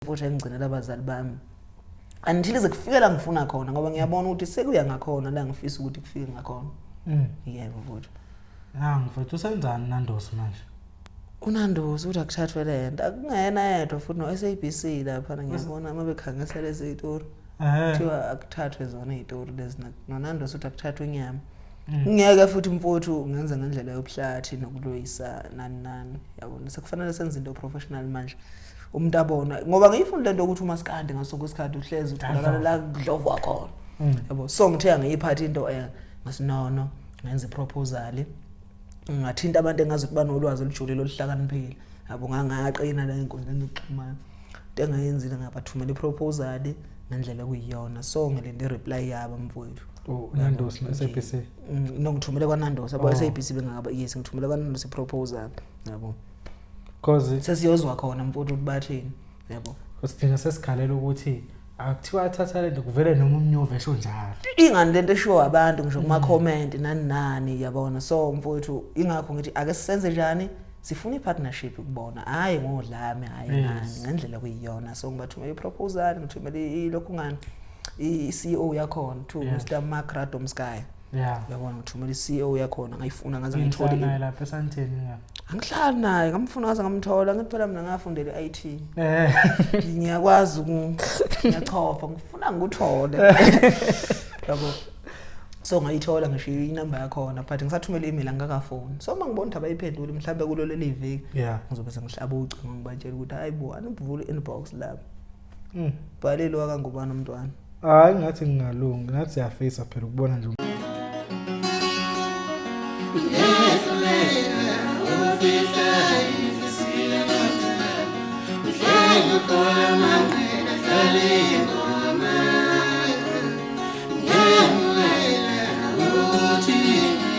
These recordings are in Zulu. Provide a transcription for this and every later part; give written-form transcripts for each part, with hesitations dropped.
Mfowethu, engigcinela abazali bami until ize kufike la ngifuna khona, ngoba ngiyabona ukuthi sekuya ngakhona la ngifisa ukuthi kufike ngakhona. Yebo mfowethu. Ah, mfowethu, usenzani Nandos manje? UNandos uthi akuthathwe le nto, akungena yedwa futhi no-SABC lapha, ngiyabona uma bekhangisa lezi y'tori, kuthiwa akuthathwe zona iy'tori lezi, noNandos uthi akuthathwe inyama. Ngeke futhi mfowethu ngenze ngendlela yobuhlathi nokulwisa nani nani, yabona, sekufanele senze into professional manje, umuntu abona, ngoba ngiyifuni lento ukuthi umaskandi ngaso sonke isikhathi uhlezi utholakala la kudlovwa khona, yabo. So ngithe angiyiphathe into ngasinono, ngenza iproposal, ngathinta abantu engazi ukuthi banolwazi olujulile oluhlakaniphile, yabo, ngangaqina la enkundleni zokuxhumana. Into engayenzile, ngabathumela iproposal ngendlela ekuyiyona, so ngilinde ireply yabo mfowethu. Oh, Nandos no SABC. No, ngithumele kwaNandos, yabo. SABC bengaba, yes, ngithumele kwaNandos iproposal, yabo. Cause sesiyozwa khona mfowethu ukuthi bathini, yabo. Thina sesikhalela ukuthi akuthiwa athatha lento kuvele noma umnyova esho njalo. Ingani lento eshiwo abantu ngisho kuma comment nani nani, yabona. So mfowethu, ingakho ngithi ake sisenze njani, sifuna i-partnership kubona, hhayi ngodlame, hhayi ngani, ngendlela kuyiyona. So ngibathumela i-proposal, ngithumele ilokhu ngani, i-CEO yakhona to Mr Mark Radomskaya. Yabona, ngithumela i-CEO yakhona, ngayifuna ngaze ngayithola. Naye lapha esanteni nga. Angihlali naye, ngamfuna ngaze ngamthola. Ngithi phela mina ngafundela i-IT. Ngiyakwazi ngiyachofa, ngifuna ngikuthole, yabo. So ngayithola ngisho inamba yakhona, but ngisathumela i-email, angikakafoni. So uma ngibona ukuthi abayiphenduli, mhlawumbe kulo leli viki ngizobe sengihlaba ucingo, ngibatshela ukuthi hayi bo, anivule i-inbox lapho. Bhalile wakangubani umntwana. Hayi, ngathi ngingalungi, ngathi siyafisa phela ukubona nje. Ngehluleka ukufihla inhliziyo nothando, Mhleli amanqina dlala ingoma. Ngiyamulela ukuthi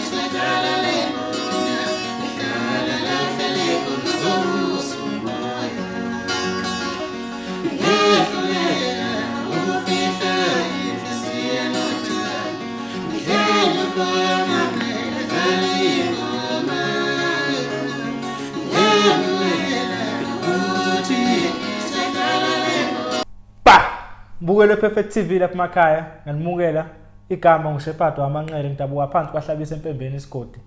sidlala le ngoma, ihlala lahle likhuluza umoya. Ngehluleka ukufihla inhliziyo nothando, Mhleli amanqina dlala ingoma. Ngiyamulela ukuthi sidlala le ngoma. Ba! Mbukelo Perfect TV lapha emakhaya, ngiyanimukela. Igama nguShepherd wamanqele, ngidabuka phansi kwaHlabisa empembeni isigodi.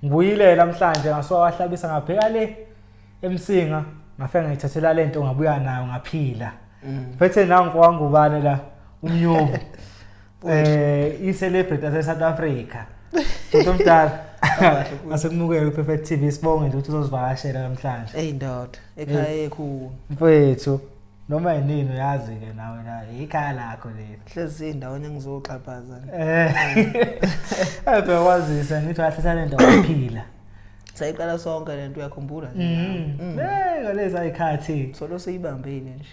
Ngibuyile namhlanje ngasuka kwaHlabisa ngabheka le eMsinga, ngafika ngayithathela lento ngabuya nayo ngaphila. Phethe nangu wangubane la umnyovu. I-celebrity yase South Africa. Mfowethu omdala. Asekumukele ku-Perfect TV, sibonge nje ukuthi uzosivakashela namhlanje. Eyi ndoda, ekhaya ekhulu. Mfowethu, noma yinini uyazi-ke nawe la ikhaya lakho leli. Hlezi indawonye ngizoxhaphaza. Ebhekwazisa ngithi wathatha lento waphila. Sayiqala sonke lento, uyakhumbula nje nawe. Eh, ngalezi ayikhathi. Solo siyibambile nje.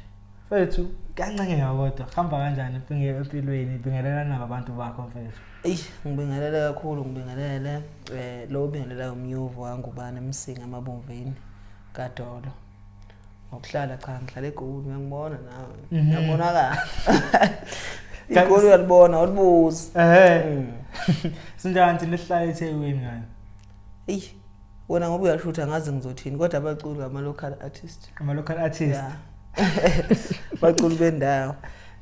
Mfethu, kuyancengeka kodwa kuhamba kanjani empilweni, bingelela nabo abantu bakho mfethu. Eyi, ngibingelele kakhulu, ngibingelele lo ubingelela umnyuvu wangubani eMsinga amabomvini kaDolo. Ngokuhlala cha, ngihlala eGoli, uyangibona nawe. Ngiyabonakala. IGoli uyalibona, ulibuza. Sinjani thina esihlala eThekwini kanye? Eyi, wena ngoba uyashutha ngazi ngizothini, kodwa abaculi ama local artist. Ama local artist. Yeah. Baculi bendawo.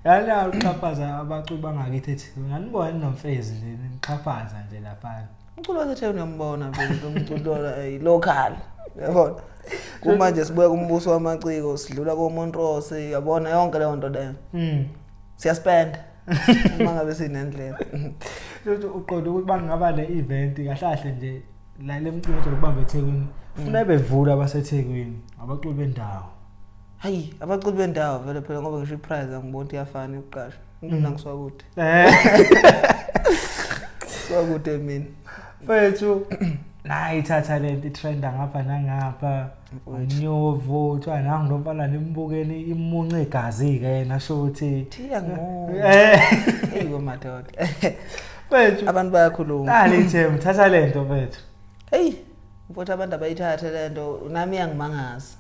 Yala uxhaphaza abaculi bangakithi eThekwini. Nganibona ninomfezi nje nixhaphaza nje lapha. Umculo waseThekwini uyambona vele umculo local. Yabona. Kumanje sibuya kumbuso wamaciko, sidlula koMontrose, yabona yonke leyo nto leyo. Siyaspenda uma ngabe sinendlela. Futhi uqonda ukuthi bangaba le event kahle kahle nje la le mcimbi ojwayele ukubamba eThekwini. Funa bevula abaseThekwini, abaculi bendawo. Hayi, abaculi bendawo vele phela, ngoba ngisho iprice angiboni ukuthi iyafana yokuqasha. Mina ngisuka kude. Ngisuka kude mina. Mfethu, nayi ithatha lento itrenda ngapha nangapha. Umnyovu kuthiwa nangu lo mfana nimbukeni imunce igazi ke yena sho ukuthi Thiya ngibona. Eyi madoda. Mfethu, abantu bayakhuluma. Nali ithembu, thatha lento mfethu. Hey, mfowethu, abantu abayithathe lento, nami iyangimangaza.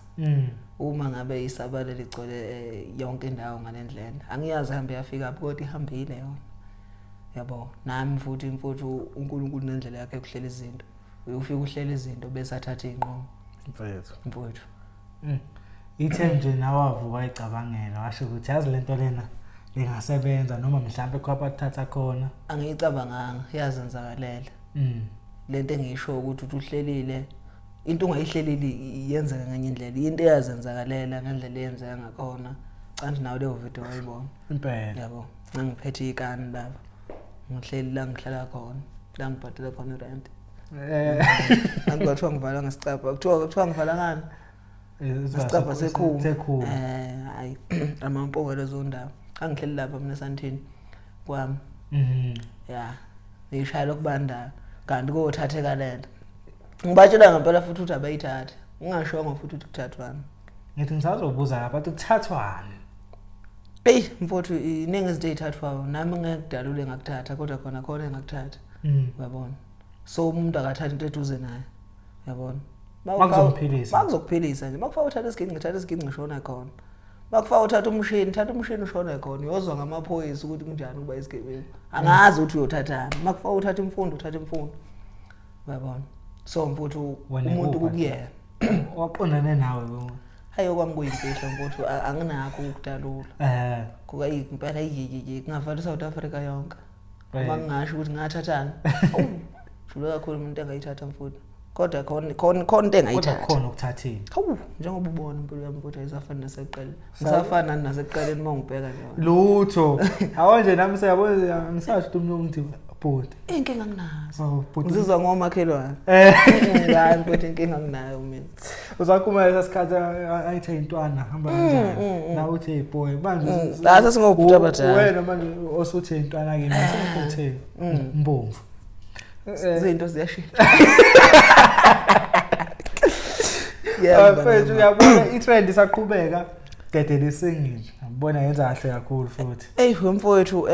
Uma ngabe isabalele igcwele yonke indawo ngalendlela. Angiyazi ihambe yafika phi, kodwa ihambile yona. Yabo, nami futhi mfowethu, uNkulunkulu nendlela yakhe yokuhlela izinto. Uyofika uhlela izinto bese athathe inqomo. Mfethu. Mfowethu. Ithe nje nawe wavuka wayicabangela washo ukuthi yazi lento lena ingasebenza noma mhlampe khona bathatha khona. Angiyicabanganga, yazenzakalela. Lento engiyisho ukuthi uthi uhlelile into ungayihlelile yenzeka ngenye indlela, into eyazenzakalela ngendlela eyenzeka ngakhona. Kanti nawe leyo video wayibona. Impela. Yabo, ngangiphethe ikani lapha. Ngihleli la ngihlala khona, la ngibhadala khona irent. Kanti kwathiwa ngivala ngesicabha, kuthiwa ngivala ngani? Isicabha sekhulu. Sekhulu. Hayi, amampoke lezo ndawo. Angihleli lapha mina esantini kwami. Ya, ngishayela okubandayo. Kanti kothatheka lento. Ngibatshela ngempela futhi ukuthi abayithathe. Ngingashongo futhi ukuthi kuthathwani. Ngithi ngisazobuza lapha ukuthi kuthathwani. Eyi mfowethu iningi izinto ey'thathwayo nami ngeke kudalule ngakuthatha kodwa khona khona engakuthatha. Uyabona. So umuntu akathatha into eduze naye. Uyabona. Makuzokuphilisa. Makuzokuphilisa nje. Makufaka uthatha isiginci, thatha isiginci ushone khona. Makufaka uthatha umshini, thatha umshini ushone khona. Uyozwa ngamaphoyisa ukuthi kunjani ukuba isigebengu. Angazi ukuthi uyothathani. Makufaka uthatha imfundo, uthatha imfundo. Uyabona. So mfowethu umuntu kukuyena. Waqondane nawe bo. Hayi okwami kuyimfihlo mfowethu anginakho ukudalula. Kuka impela yiyiyi kungavala iSouth Africa yonke. Uma ngingasho ukuthi ngathathani. Awu, jule kakhulu umuntu engayithatha mfowethu. Kodwa khona khona khona into engayithatha. Kodwa khona ukuthathile. Hawu, njengoba ubona impilo yami ukuthi ayisafani nasekuqaleni. Ngisafana nasekuqaleni uma ngibheka nje. Lutho. Awu nje nami siyabona ngisasho ukuthi umuntu ngithi bhuti. Inkinga nginazo. Oh, bhuti. Ngizizwa ngomakhelwane. Hayi mfowethu inkinga nginayo mina. Uzakhuluma lesa sikhathi ayithe intwana hamba kanjani. Nawe uthi hey boy manje La sesingobhuti abadala. Wena manje osuthe intwana kimi sengikuthe mbomvu. Izinto ziyashintsha. Yeah, Mfethu uyabona i-trend isaqhubeka dedele isingile. Ngibona yenza kahle kakhulu futhi. Ey mfowethu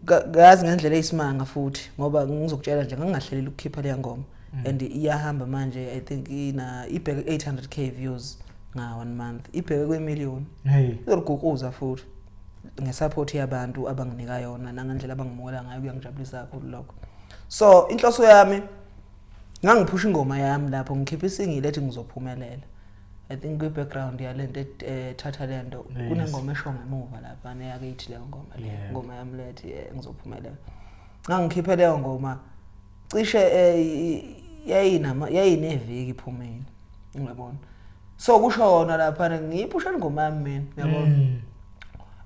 ngazi ngendlela eyisimanga futhi ngoba ngizokutshela nje ngangingahlelile ukukhipha leya ngoma and iyahamba manje I think ina ibheke 800k views nga one month ibheke kwe million. Hey. Izoliguquza futhi ngesupport yabantu abanginika yona nangendlela abangimukela ngayo kuyangijabulisa kakhulu lokho. So inhloso yami ngangiphusha ingoma yami lapho ngikhipha isingile ethi ngizophumelela. I think kwi background yalento ethatha lento kunengoma esho ngemuva lapha neyake ithi leyo ngoma le ngoma yami lethi ngizophumelela. Ngangikhiphe leyo ngoma cishe yayinama yayineviki iphumile. Uyabona. So kusho yona lapha ngiyiphusha ingoma yami mina uyabona.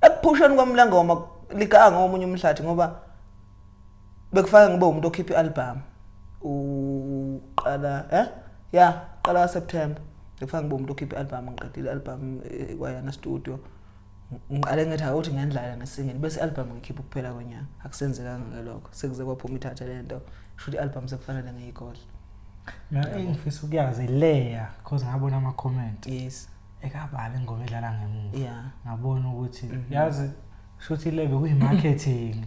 Ekuphusheni kwami le ngoma liganga omunye umhlathi ngoba bekufanele ngibe umuntu okhipha ialbum uqala ya qala September bekufanele ngibe umuntu okhipha ialbum ngiqedile ialbum kwayana studio ngiqale ngithi awuthi ngendlala ngesingile bese ialbum ngikhipha ukuphela konyaka akusenzekanga ke lokho sekuze kwaphuma ithatha lento shuthi ialbum sekufanele ngiyigodle. Mina engifisa ukuyazi leya because ngabona ama comment. Yes. Ekabala ingoma edlala ngemuva. Yeah. Ngabona ukuthi yazi shuthi le bekuyi marketing.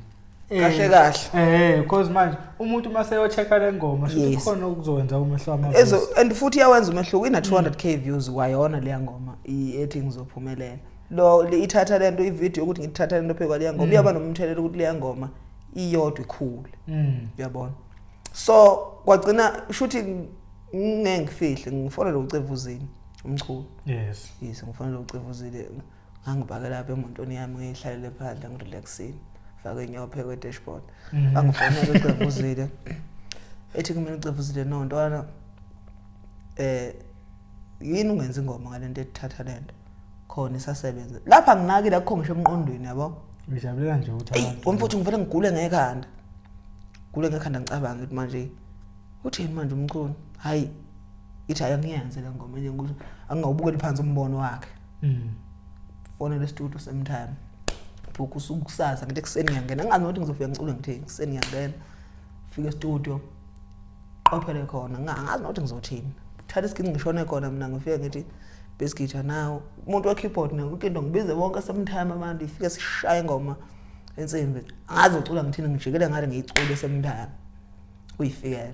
Kahle kahle. Because manje umuntu mase eyochecka le ngoma shuthi khona okuzokwenza umehlo wamaviews. Ezo and futhi iyawenza umehluko ina 200k views kwayona leya ngoma ethi ngizophumelela. Lo ithatha lento ivideo ukuthi ngithatha lento phekwa leya ngoma iyaba nomthelelo ukuthi leya ngoma iyodwa ikhule. Uyabona. So kwagcina shuthi ngeke ngifihle ngifonele uCevuzini umchunu. Yes. Yes, ngifonele uCevuzile. Ngangibhake lapha emotweni yami ngihlalele phandle ngirelaxile. Fake inyawo phekwe kwe dashboard. Angifonele uCevuzile. Ethi kumina uCevuzile no ntwana yini ungenza ingoma ngalento ethatha lento. Khona isasebenza. Lapha nginakile akukho ngisho emqondweni yabo. Ngijabulela nje ukuthi abantu. Mfowethu ngivele ngigule ngekhanda. Gule ngekhanda ngicabanga ukuthi manje uthini manje umchunu? Hayi ithi hayi angiyenze le ngoma nje ukuthi angingawubukeli phansi umbono wakhe. Fonela estudio same time. Book usuku kusasa ngithi ekuseni ngiyangena ngingazi ukuthi ngizofika ngicule ngithini ekuseni ngiyangena. Fika estudio qophele khona ngingazi nokuthi ngizothini. Thatha isiginci ngishone khona mina ngifike ngithi bass guitar now umuntu we keyboard nokinto ngibize bonke same time abantu ifike sishaye ingoma ensimbi angazi ucula ngithini ngijikele ngale ngiyicule same time uyifikela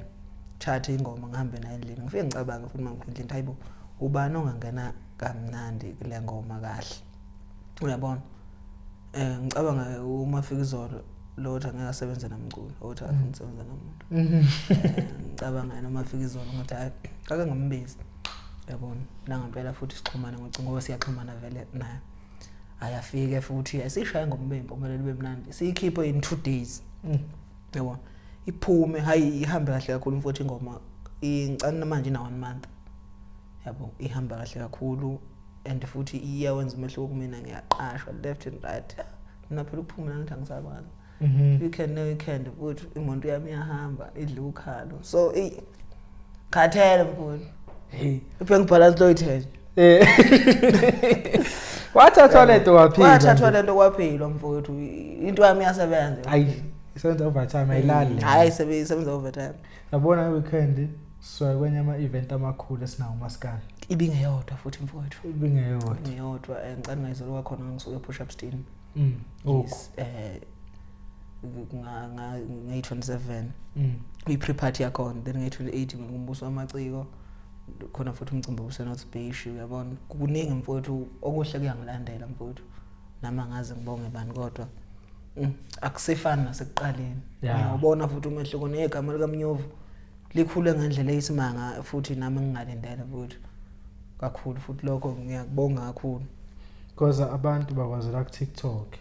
thatha ingoma ngihambe nayo endlini ngifike ngicabanga futhi mangifika endlini hayibo ubani ongangena kamnandi kule ngoma kahle uyabona ngicabanga uma fika izolo lo othi angeke asebenze namculo othi akafuni ukusebenza namuntu. Ngicabanga yena uma fika izolo ngathi hayi ake ngimbize. Yabona, nangempela futhi sixhumana ngocingo ngoba siyaxhumana vele naye. Ayafike futhi asishaye ngombembo kumele libe mnandi. Siyikhiphe in 2 days. Yabona. Iphume hayi ihambe kahle kakhulu mfowethu ingoma. Ngicane manje ina 1 month. Yabo, ihamba kahle kakhulu and futhi iyawenza umehluko kumina, ngiyaqashwa left and right. Mina phela ukuphumula ngithi angisabazi. Weekend ne weekend futhi imoto yami iyahamba idla ukhalo. So ey khathele mfowethu. Hey. I-bank balance loyithele. Wathathwa lento waphila. Wathathwa lento kwaphilwa mfowethu. Into yami iyasebenza. Ayi, isebenza overtime ayilali. Hayi, isebenza overtime. Yabona weekend siya kwenye ama event amakhulu esinawo maskani. Ibingeyodwa futhi mfowethu. Ibingeyodwa. Ibingeyodwa, ngicela ngayizolo kwakhona ngisuke push up steam. Yes, nga 27. Kuyi pre party yakhona, then nge 28 ngumbuso wamaciko. Khona futhi umcimbi obuse North Beach, uyabona. Kuningi mfowethu okuhle kuyangilandela mfowethu. Nami angaze ngibonge bani kodwa akusefani nasekuqaleni. Ngiyawubona futhi umehluko negama likaMnyovu likhule ngendlela eyisimanga futhi nami ngingalindele futhi kakhulu futhi lokho ngiyakubonga kakhulu. Because abantu bakwazela ku TikTok.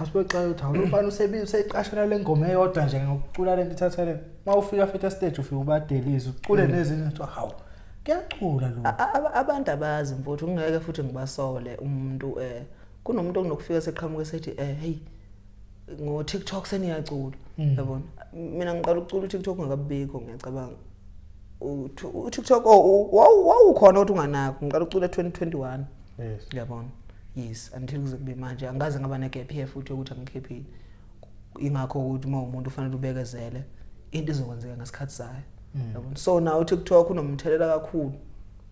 Asibexaka ukuthi awulofana usebiza useyiqashela le ngoma eyodwa nje ngokucula lento ithatha le. Mawufika futhi stage ufika ubadelise ucule nezinye uthi hawu kuyacula lo. Abantu abazi mfowethu, ngeke futhi ngibasole umuntu kunomuntu onokufika seqhamuka sethi hey ngo TikTok seniyacula. Yabona mina ngiqala ukucula uTikTok ungakabikho, ngiyacabanga uTikTok wawukhona ukuthi unganakho, ngiqala ukucula 2021. Yes. Yabona, yes, until kuze kube manje angaze ngaba ne gap here futhi yokuthi angikhiphile. Ingakho ukuthi uma umuntu ufanele ubekezele into izokwenzeka ngesikhathi sayo. Yabona, so now uTikTok unomthelela kakhulu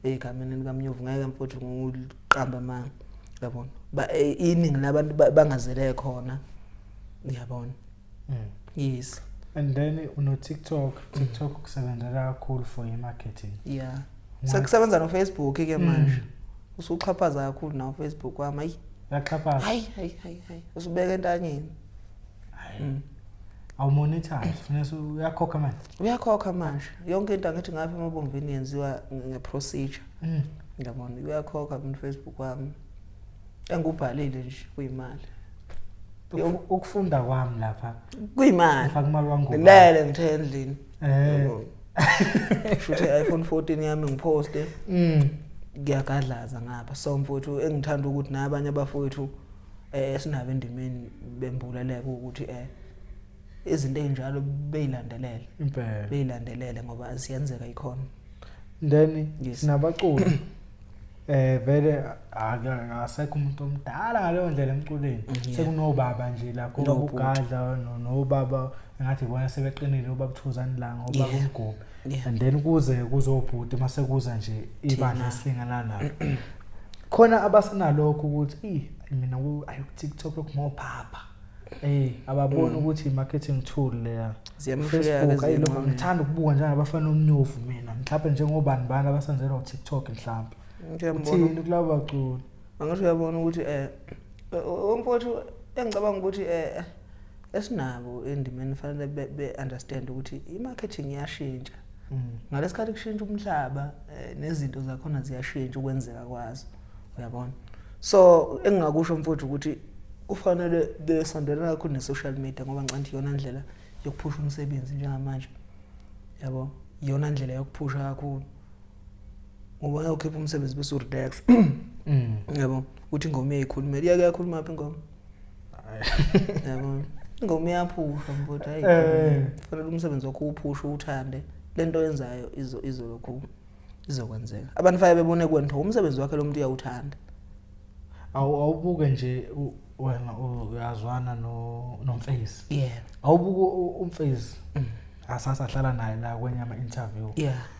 egameni likaMnyovu, ngeke mfowethu nguqamba amanga. Yabona, iningi labantu bangazele khona. Ngiyabona. Yes. And then uno TikTok, TikTok kusebenzela kakhulu for i-marketing. Yeah. Sekusebenza no Facebook ke manje. Usuxhaphaza kakhulu na Facebook wami. Ayi. Yaxhaphaza. Hayi hayi hayi hayi. Usubeka entanyeni. Hayi. Awumonetize, funeka uyakhokha manje. Uyakhokha manje. Yonke into angithi ngapha emabomvini yenziwa ngeprocedure. Ngiyabona uyakhokha mina Facebook wami. Engubhalile nje kuyimali. Ukufunda kwami lapha. Kuyimali. Ngifaka imali kwangubo. Ngilele ngithe endlini. Shuthe iPhone 14 yami ngiposte. Ngiyagadlaza ngapha. So mfowethu engithanda ukuthi nabanye abafowethu esinabo endimeni bembuleleke ukuthi izinto ezinjalo beyilandelele. Impela. Beyilandelele ngoba ziyenzeka ikhona. Then sinabaculi vele akasekho umuntu omdala ngaleyo ndlela emculweni. Sekunobaba nje lapho ugadla nobaba engathi ibona sebeqinile ubaba Thuzani la ngoba kumgube. And then kuze kuzobhuti mase kuza nje ibandla esilingana nalo. Khona abasenalokho ukuthi mina ayi TikTok lokumophapha. Ababona ukuthi i-marketing tool leya. Facebook ayilokho ngithanda ukubuka nje abafana nomnyovu mina. Mhlawumbe njengobani bani abasenzelwa uTikTok mhlawumbe. Uthini kulabo baculi? Angisho uyabona ukuthi umfowethu engicabanga ukuthi esinabo endimeni fanele be understand ukuthi i-marketing iyashintsha. Ngalesikhathi kushintsha umhlaba nezinto zakhona ziyashintsha ukwenzeka kwazo. Uyabona? So engingakusho mfowethu ukuthi kufanele besondelana kakhulu ne-social media ngoba ngicabanga iyona ndlela yokuphusha umsebenzi njengamanje. Yabo, iyona ndlela yokuphusha kakhulu. Ngoba uyokhipha umsebenzi bese urelax. Yabo, uthi ingoma iyayikhulumela, iyake yakhuluma phi ingoma? Yabo, ingoma iyaphusha mfowethu, hayi. Kufanele umsebenzi wakho uwuphushe uwuthande. Lento oyenzayo izolokhu izokwenzeka. Abantu fanele bebone kuwena umsebenzi wakhe lo muntu uyawuthanda. Awubuke nje wena uyazwana noMfezi. Yeah. Awubuke uMfezi. Asasahlala naye la kwenye ama interview.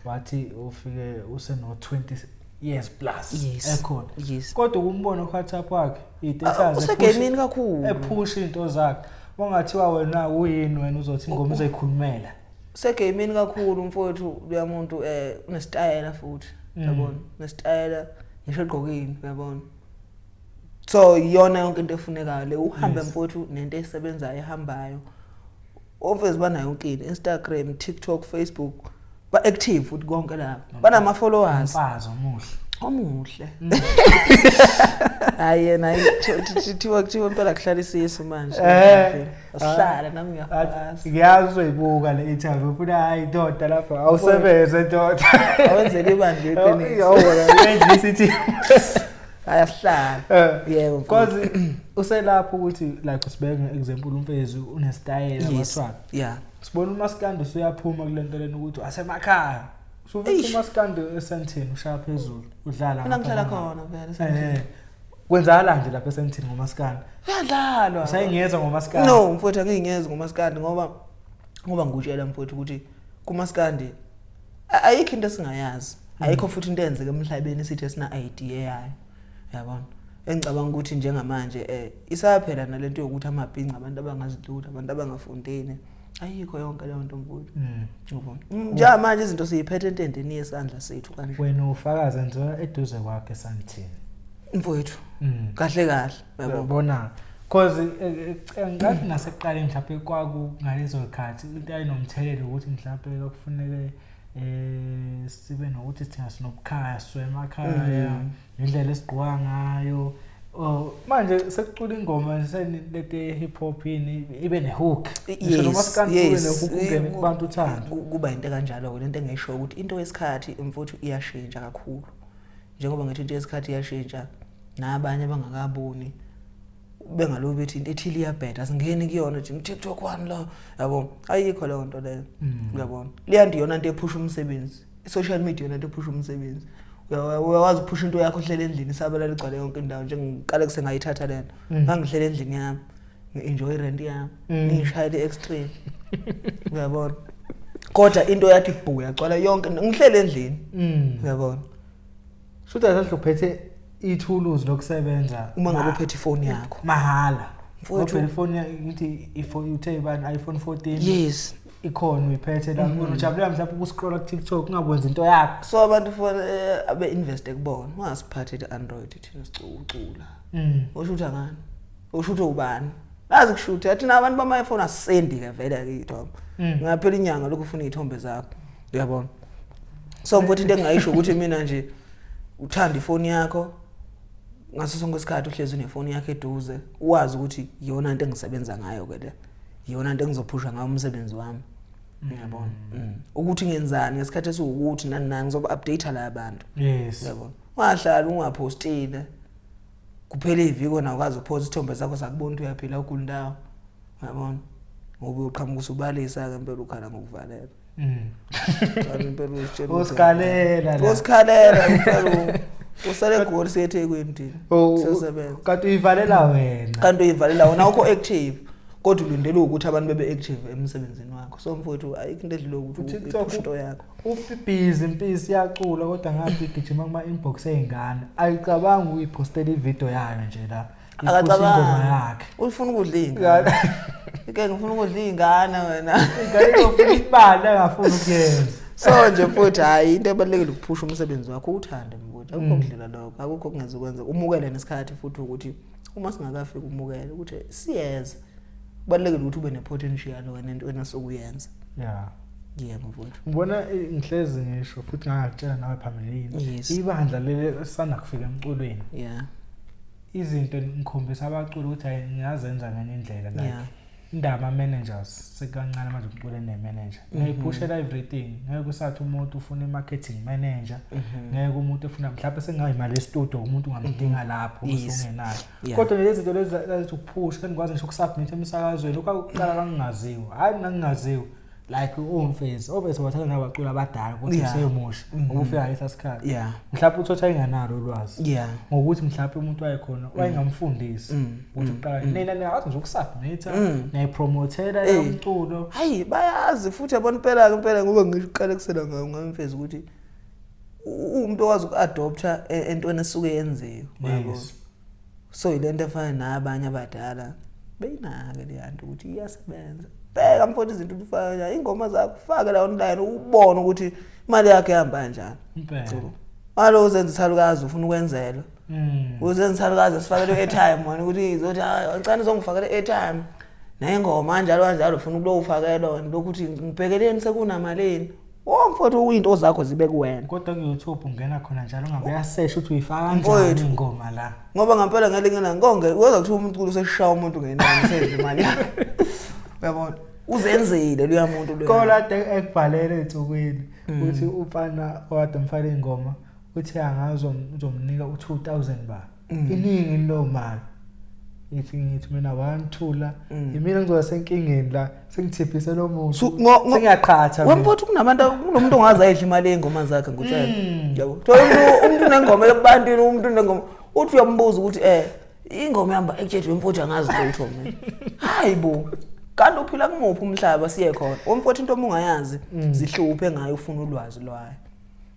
Wathi ufike useno 20 years plus ekhona. Yes. Kodwa ukumbona uWhatsApp wakhe i-status usegamini kakhulu. Ephusha into zakhe. Bongathiwa wena uyini wena uzothi ingoma izoyikhulumela. Usegamini kakhulu mfowethu uyamuntu unesitayela futhi. Uyabona? Unesitayela ngisho egqokini, uyabona? So iyona yonke into efunekayo le uhambe mfowethu nento esebenzayo ehambayo. Obviously banayo yonke into, Instagram, TikTok, Facebook. Ba active futhi konke lapho. Banama followers. Umfazi omuhle. Omuhle. Hayi yena thiwa impela kuhlala isisu manje. Asihlale nami ngiyafasa. Ngiyazi uzoyibuka le interview futhi hayi ndoda lapha awusebenze ndoda. Awenzele ibandla iqiniso. Awubona sithi Hayi asihlale. Yebo. Because uselapho ukuthi like usibeke nge-example uMfezi unesitayela kwathiwa. Yeah. Sibona uMaskandi usuyaphuma kule nto lena ukuthi asemakhaya. Usufica uMaskandi eSandton ushaya phezulu udlala. Mina ngihlala khona vele eSandton. Kwenzakala nje lapha eSandton ngoMaskandi. Kuyadlalwa. Usayingeza ngoMaskandi. No, mfowethu angiyingezi ngoMaskandi ngoba ngikutshela mfowethu ukuthi kuMaskandi ayikho into esingayazi. Ayikho futhi into eyenzeka emhlabeni sithi esina idea yayo. Uyabona? Engicabanga ukuthi njengamanje isaphela nalento yokuthi amabhinca abantu abangazilutho, abantu abangafundile. Ayikho yonke leyo nto mfowethu. Uyabona? Njengamanje izinto siyiphethe entendeni yesandla sethu kanje. Wena ufakaza nje eduze kwakhe eSandton. Mfowethu. Kahle kahle, uyabona? Cause ngathi nasekuqaleni mhlawumbe kwaku ngalezo zikhathi into ayinomthelelo ukuthi mhlawumbe kwakufuneke sibe nokuthi thina sinobukhaya siwe emakhaya indlela esigqoka ngayo. Manje sekucula ingoma senilete hip hop yini ibe nehook. Ngisho noma sikantule nehook ungene kubantu uthando. Kuba into kanjalo ke lento engisho ukuthi into yesikhathi mfowethu iyashintsha kakhulu. Njengoba ngithi into yesikhathi iyashintsha nabanye abangakaboni bengaloku bethi into ethile iyabheda singeni kuyona nje TikTok one la yabo ayikho leyo nto leyo. Uyabona leya nto iyona into ephusha umsebenzi, i-social media iyona into ephusha umsebenzi. Uyakwazi ukuphusha into yakho uhlele endlini isabalala igcwale yonke indawo. Njengiqale kusengayithatha lena ngangihlele endlini yami ngi-enjoy rent yami ngishayele i-extreme uyabona, kodwa into yathi bhu yagcwala yonke ngihlele endlini uyabona. Shuthi asahluphethe ithuluzi lokusebenza uma ngabe uphethe ifoni yakho mahhala. Mfowethu ifoni ngithi uthe bani iPhone 14. Yes. Ikhona uyiphethe la ujabulela mhlawumbe ukuscrolla ku TikTok ungakwenza into yakho. So abantu fona abe invest kubona ungasiphathe iAndroid thina sicucula. Usho ukuthi angani? Usho ukuthi ubani? Nazi kushutha thina abantu bama iPhone asisendi ke vele ke ithombe. Ngaphela inyanga lokhu ufuna izithombe zakho. Uyabona? So mfowethu into engayisho ukuthi mina nje uthanda ifoni yakho ngaso sonke isikhathi uhlezi unefoni yakho eduze uwazi ukuthi iyona into engisebenza ngayo ke le iyona into engizophusha ngayo umsebenzi wami. Uyabona? Ukuthi ngenzani ngesikhathi esiwukuthi nani nani ngizoba update la abantu. Yes. Uyabona? Ungahlali ungapostile. Kuphela iviki na ukwazi ukuphosta isithombe sakho sakubona ukuthi uyaphila ukundawo. Uyabona? Ngoba uqhamuka usubalisa ke impela ukhala ngokuvalela. Impela usitshela usikhalela la. Usikhalela impela usale egoli siyethekwini thina. Siyosebenza. Kanti uyivalela wena. Kanti uyivalela wena awukho active. Kodwa ulindele ukuthi abantu bebe active emsebenzini wakho. So mfowethu ayikho into edlule ukuthi uphushe into yakho. Ubhizi impisi iyacula kodwa ngathi igijima kuma inbox eyingane. Ayicabanga ukuyipostela ivideo yayo nje la. Akacabanga. Ufuna ukudla ingane. Ike ngifuna ukudla ingane wena. Ingane izofuna imali angafuni ukuyenza. So nje futhi hayi into ebalekile ukuphusha umsebenzi wakho uthande mfowethu. Akukho kudlela lokho, akukho kungeze kwenza. Umukele nesikhathi futhi ukuthi uma singakafiki umukele ukuthi siyeza. Kubalekile ukuthi ube nepotential wena entweni osukuyenza. Yeah. Yebo mfowethu. Ngibona ngihlezi ngisho futhi ngakutshela nawe phambilini. Ibandla leli sisanda kufika emculweni. Yeah. Izinto ngikhombisa abaculi ukuthi hayi ngiyazenza ngenye indlela like indaba managers sekancane manje umculo ene manager. Ngiyiphushela everything. Ngeke usathi umuntu ufuna i-marketing manager. Ngeke umuntu efuna mhlawumbe sengayimali e-studio umuntu ungamdinga lapho usungenayo. Kodwa lezi zinto lezi lezi ukuphusha ngikwazi ngisho ukusubmit emsakazweni lokho akuqala kangingaziwa. Hayi mina ngingaziwa. Like uMfezi, obese wathatha nabaculi abadala kodwa usemusha ukufika lesa sikhathi. Mhlawumbe uthotha enganalo ulwazi. Ngokuthi mhlawumbe umuntu wayekhona wayengamfundisi ukuthi uqala nina niyazi nje ukusubmit, niyayipromotela umculo. Hayi bayazi futhi yabona impela impela ngoba ngisho uqale kusela ngayo ngamfezi ukuthi umuntu owazi ukuadopta entweni esuke yenziwe. So ilento efana nabanye abadala beyinake le nto ukuthi iyasebenza. Bheka mfowethu izinto ufaka ingoma zakho ufake la online ubone ukuthi imali yakhe ihamba kanjani. Impela. Malo uzenza isalukazi ufuna ukwenzelwa. Uzenza isalukazi sifakele airtime wena ukuthi izothi hayi ngicela uzongifakela airtime. Nengoma kanjalo kanjalo ufuna ukulokufakelwa wena lokhu uthi ngibhekeleni sekunamalini. Oh mfowethu, into zakho zibe kuwena. Kodwa ku-YouTube ungena khona njalo, ungabe uyasesha ukuthi uyifaka kanjani Mfowethu. ingoma la. Ngoba ngempela ngelinye ilanga konke uyoza kuthiwa umculo useshaya umuntu ngenani, sezwe imali yakhe. Uyabona, uzenzile luya muntu luya. Kola ade ekubhalele ey'nsukwini ukuthi umfana okade umfaka iy'ngoma uthi angazi uzomnika u-2000 ba. Iningi leyo mali. Ngithi mina 1 2 la. Imina ngizoba senkingeni la, sengithiphise lo muntu. Sengiyaqhatha mina. Wemfowethu, kunabantu, kunomuntu ongaze ayidla imali yey'ngoma zakhe, ngutshela. Yabo, thola umuntu unengoma ebantwini, umuntu unengoma, uthi uyambuza ukuthi ingoma yamba ekutshela, wemfowethu, angazi lutho mina. Hayi bo, kanti uphila kumuphi umhlaba? Siye khona wemfowethu, into uma ungayazi, zihluphe ngayo, ufuna ulwazi lwayo,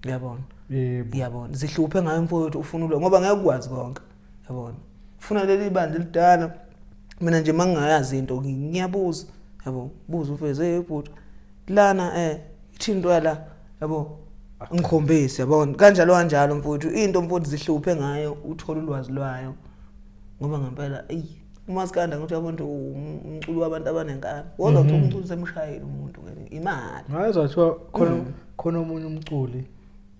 uyabona? Yebo. Uyabona, zihluphe ngayo mfowethu, ufuna ulwazi, ngoba ngeke ukwazi konke, yabona? Ufuna leli bandla elidala. Mina nje mangingayazi into ngiyabuza, yabo, buza ufeze, hey bhuti, lana ithini into yala, yabo, ngikhombise, yabona? Kanjalo kanjalo mfowethu, into mfowethu zihluphe ngayo, uthole ulwazi lwayo, ngoba ngempela eyi, umaskanda ngithi abantu umculo wabantu abanenkani, kodwa kuthiwa umculo semshayeli umuntu imali. Ngazwa kuthiwa khona omunye umculi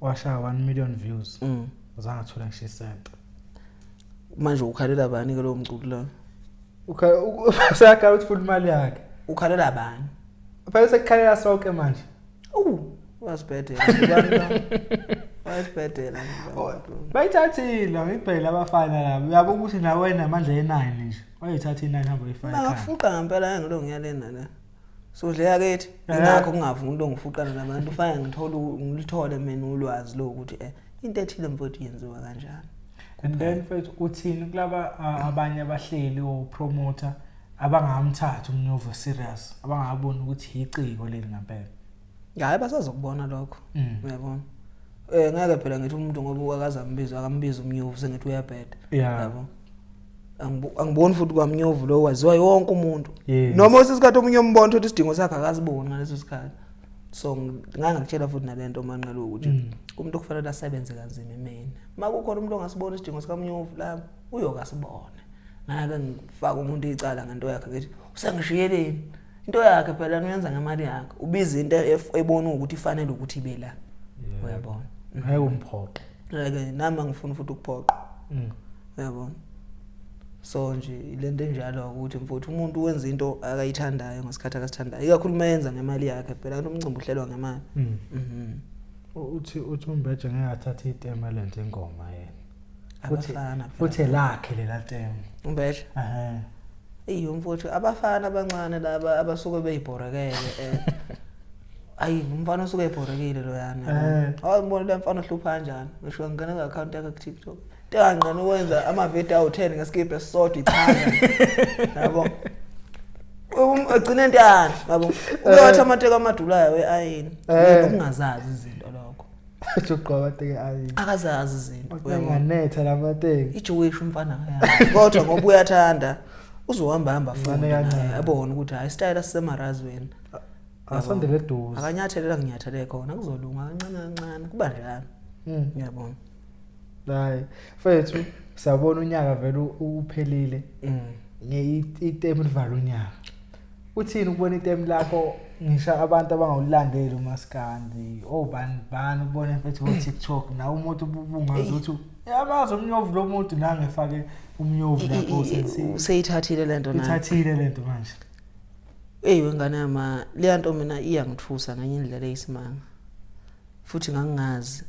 washaya 1 million views. Azange athola ngisho isenti. Manje ukhalela bani ke lowo mculo lo? Useyakhala ukuthi ufuna imali yakhe. Ukhalela bani? Phela sekukhalela sonke manje. Wasibhedela Ubani lo? Wasibhedela. Bayithathile, ngibhele abafana laba. Uyabo ukuthi nawe wena amandla e9 nje. Wayithatha i9, hamba uyifaka ekhaya. Bangafuqa ngempela, ngeke ngiyalena la. Sodle yakithi ingakho kungavumi umuntu ongifuqana nabantu, ufake ngithole ngilithole mina ulwazi lokuthi into ethile mfowethu yenziwa kanjani. And then mfethu, uthini kulaba abanye abahleli o promoter abangamthatha umnyovu serious, abangaboni ukuthi iciko leli ngempela? Hayi, basazokubona lokho. Uyabona, ngeke phela ngithi umuntu ngoba akazambiza, akambiza umnyovu, sengithi uyabheda. Yabo, angiboni futhi kwamnyovu lo waziwa yonke umuntu. Noma kwesinye omunye umbona ukuthi isidingo sakhe akasiboni ngaleso sikhathi. So ngangakutshela futhi nalento manqele ukuthi umuntu kufanele asebenze kanzima imini. Uma kukhona umuntu ongasibona isidingo sikamnyovu la, uyokasibona. Ngake ngifake umuntu icala ngento yakhe, ngithi usengishiyeleni into yakhe, phela uyenza ngemali yakhe, ubiza into ebona ukuthi ifanele ukuthi ibe la, uyabona? Ngeke umphoqe. Ngeke nami, angifuni futhi ukuphoqa. Uyabona, so nje lento enjalo ukuthi mfowethu, umuntu wenza into akayithandayo ngesikhathi akasithandayo, ikakhulu uma yenza ngemali yakhe. Phela kanti umcimbi uhlelwa ngemali. Uthi umbeje ngeke athathe itema lenze ingoma yena. Futhi Abafana phela. Futhi lakhe lela tema. Umbeje. Eyi mfowethu, abafana abancane laba abasuke beyibhorekele, ayi, umfana osuke ebhorekile loyana. Hayi, mbona le mfana ohlupha kanjani, ngisho ngingena ku-account yakhe ku-TikTok, into engangqena ukwenza amavidiyo awu-10 ngesikibha esisodwa iphanga, yabo. Egcine entani, yabo, uyowathi amateki amadulayo we-ayini. Ukungazazi izinto lokho. Uthi ugqoka amateki ayini. Akazazi izinto, uyabona? Enganetha lamateki. Ijewish umfana akayazi, kodwa ngoba uyathanda uzohamba hamba Kancane afunde kancane. naye, abone ukuthi hayi, isitayela sisemarazweni. Asondele eduze. Akanyathelela nginyathele khona, kuzolunga kancane kancane, kuba njalo. Ngiyabona. Hayi mfethu, siyabona unyaka vele uphelile. Itemu livala unyaka. Uthini ukubona itemu lakho, ngisho abantu abangawulandeli umaskandi, obani bani, ubone mfethu ko-TikTok nawe umuntu ubungazi ukuthi yamazi umnyovu lo muntu nangefake umnyovu lapho sensi. Useyithathile lento nayo. Ithathile lento manje. Eyi wengane yama, leya nto mina iyangithusa ngenye indlela eyisimanga, futhi ngangingazi,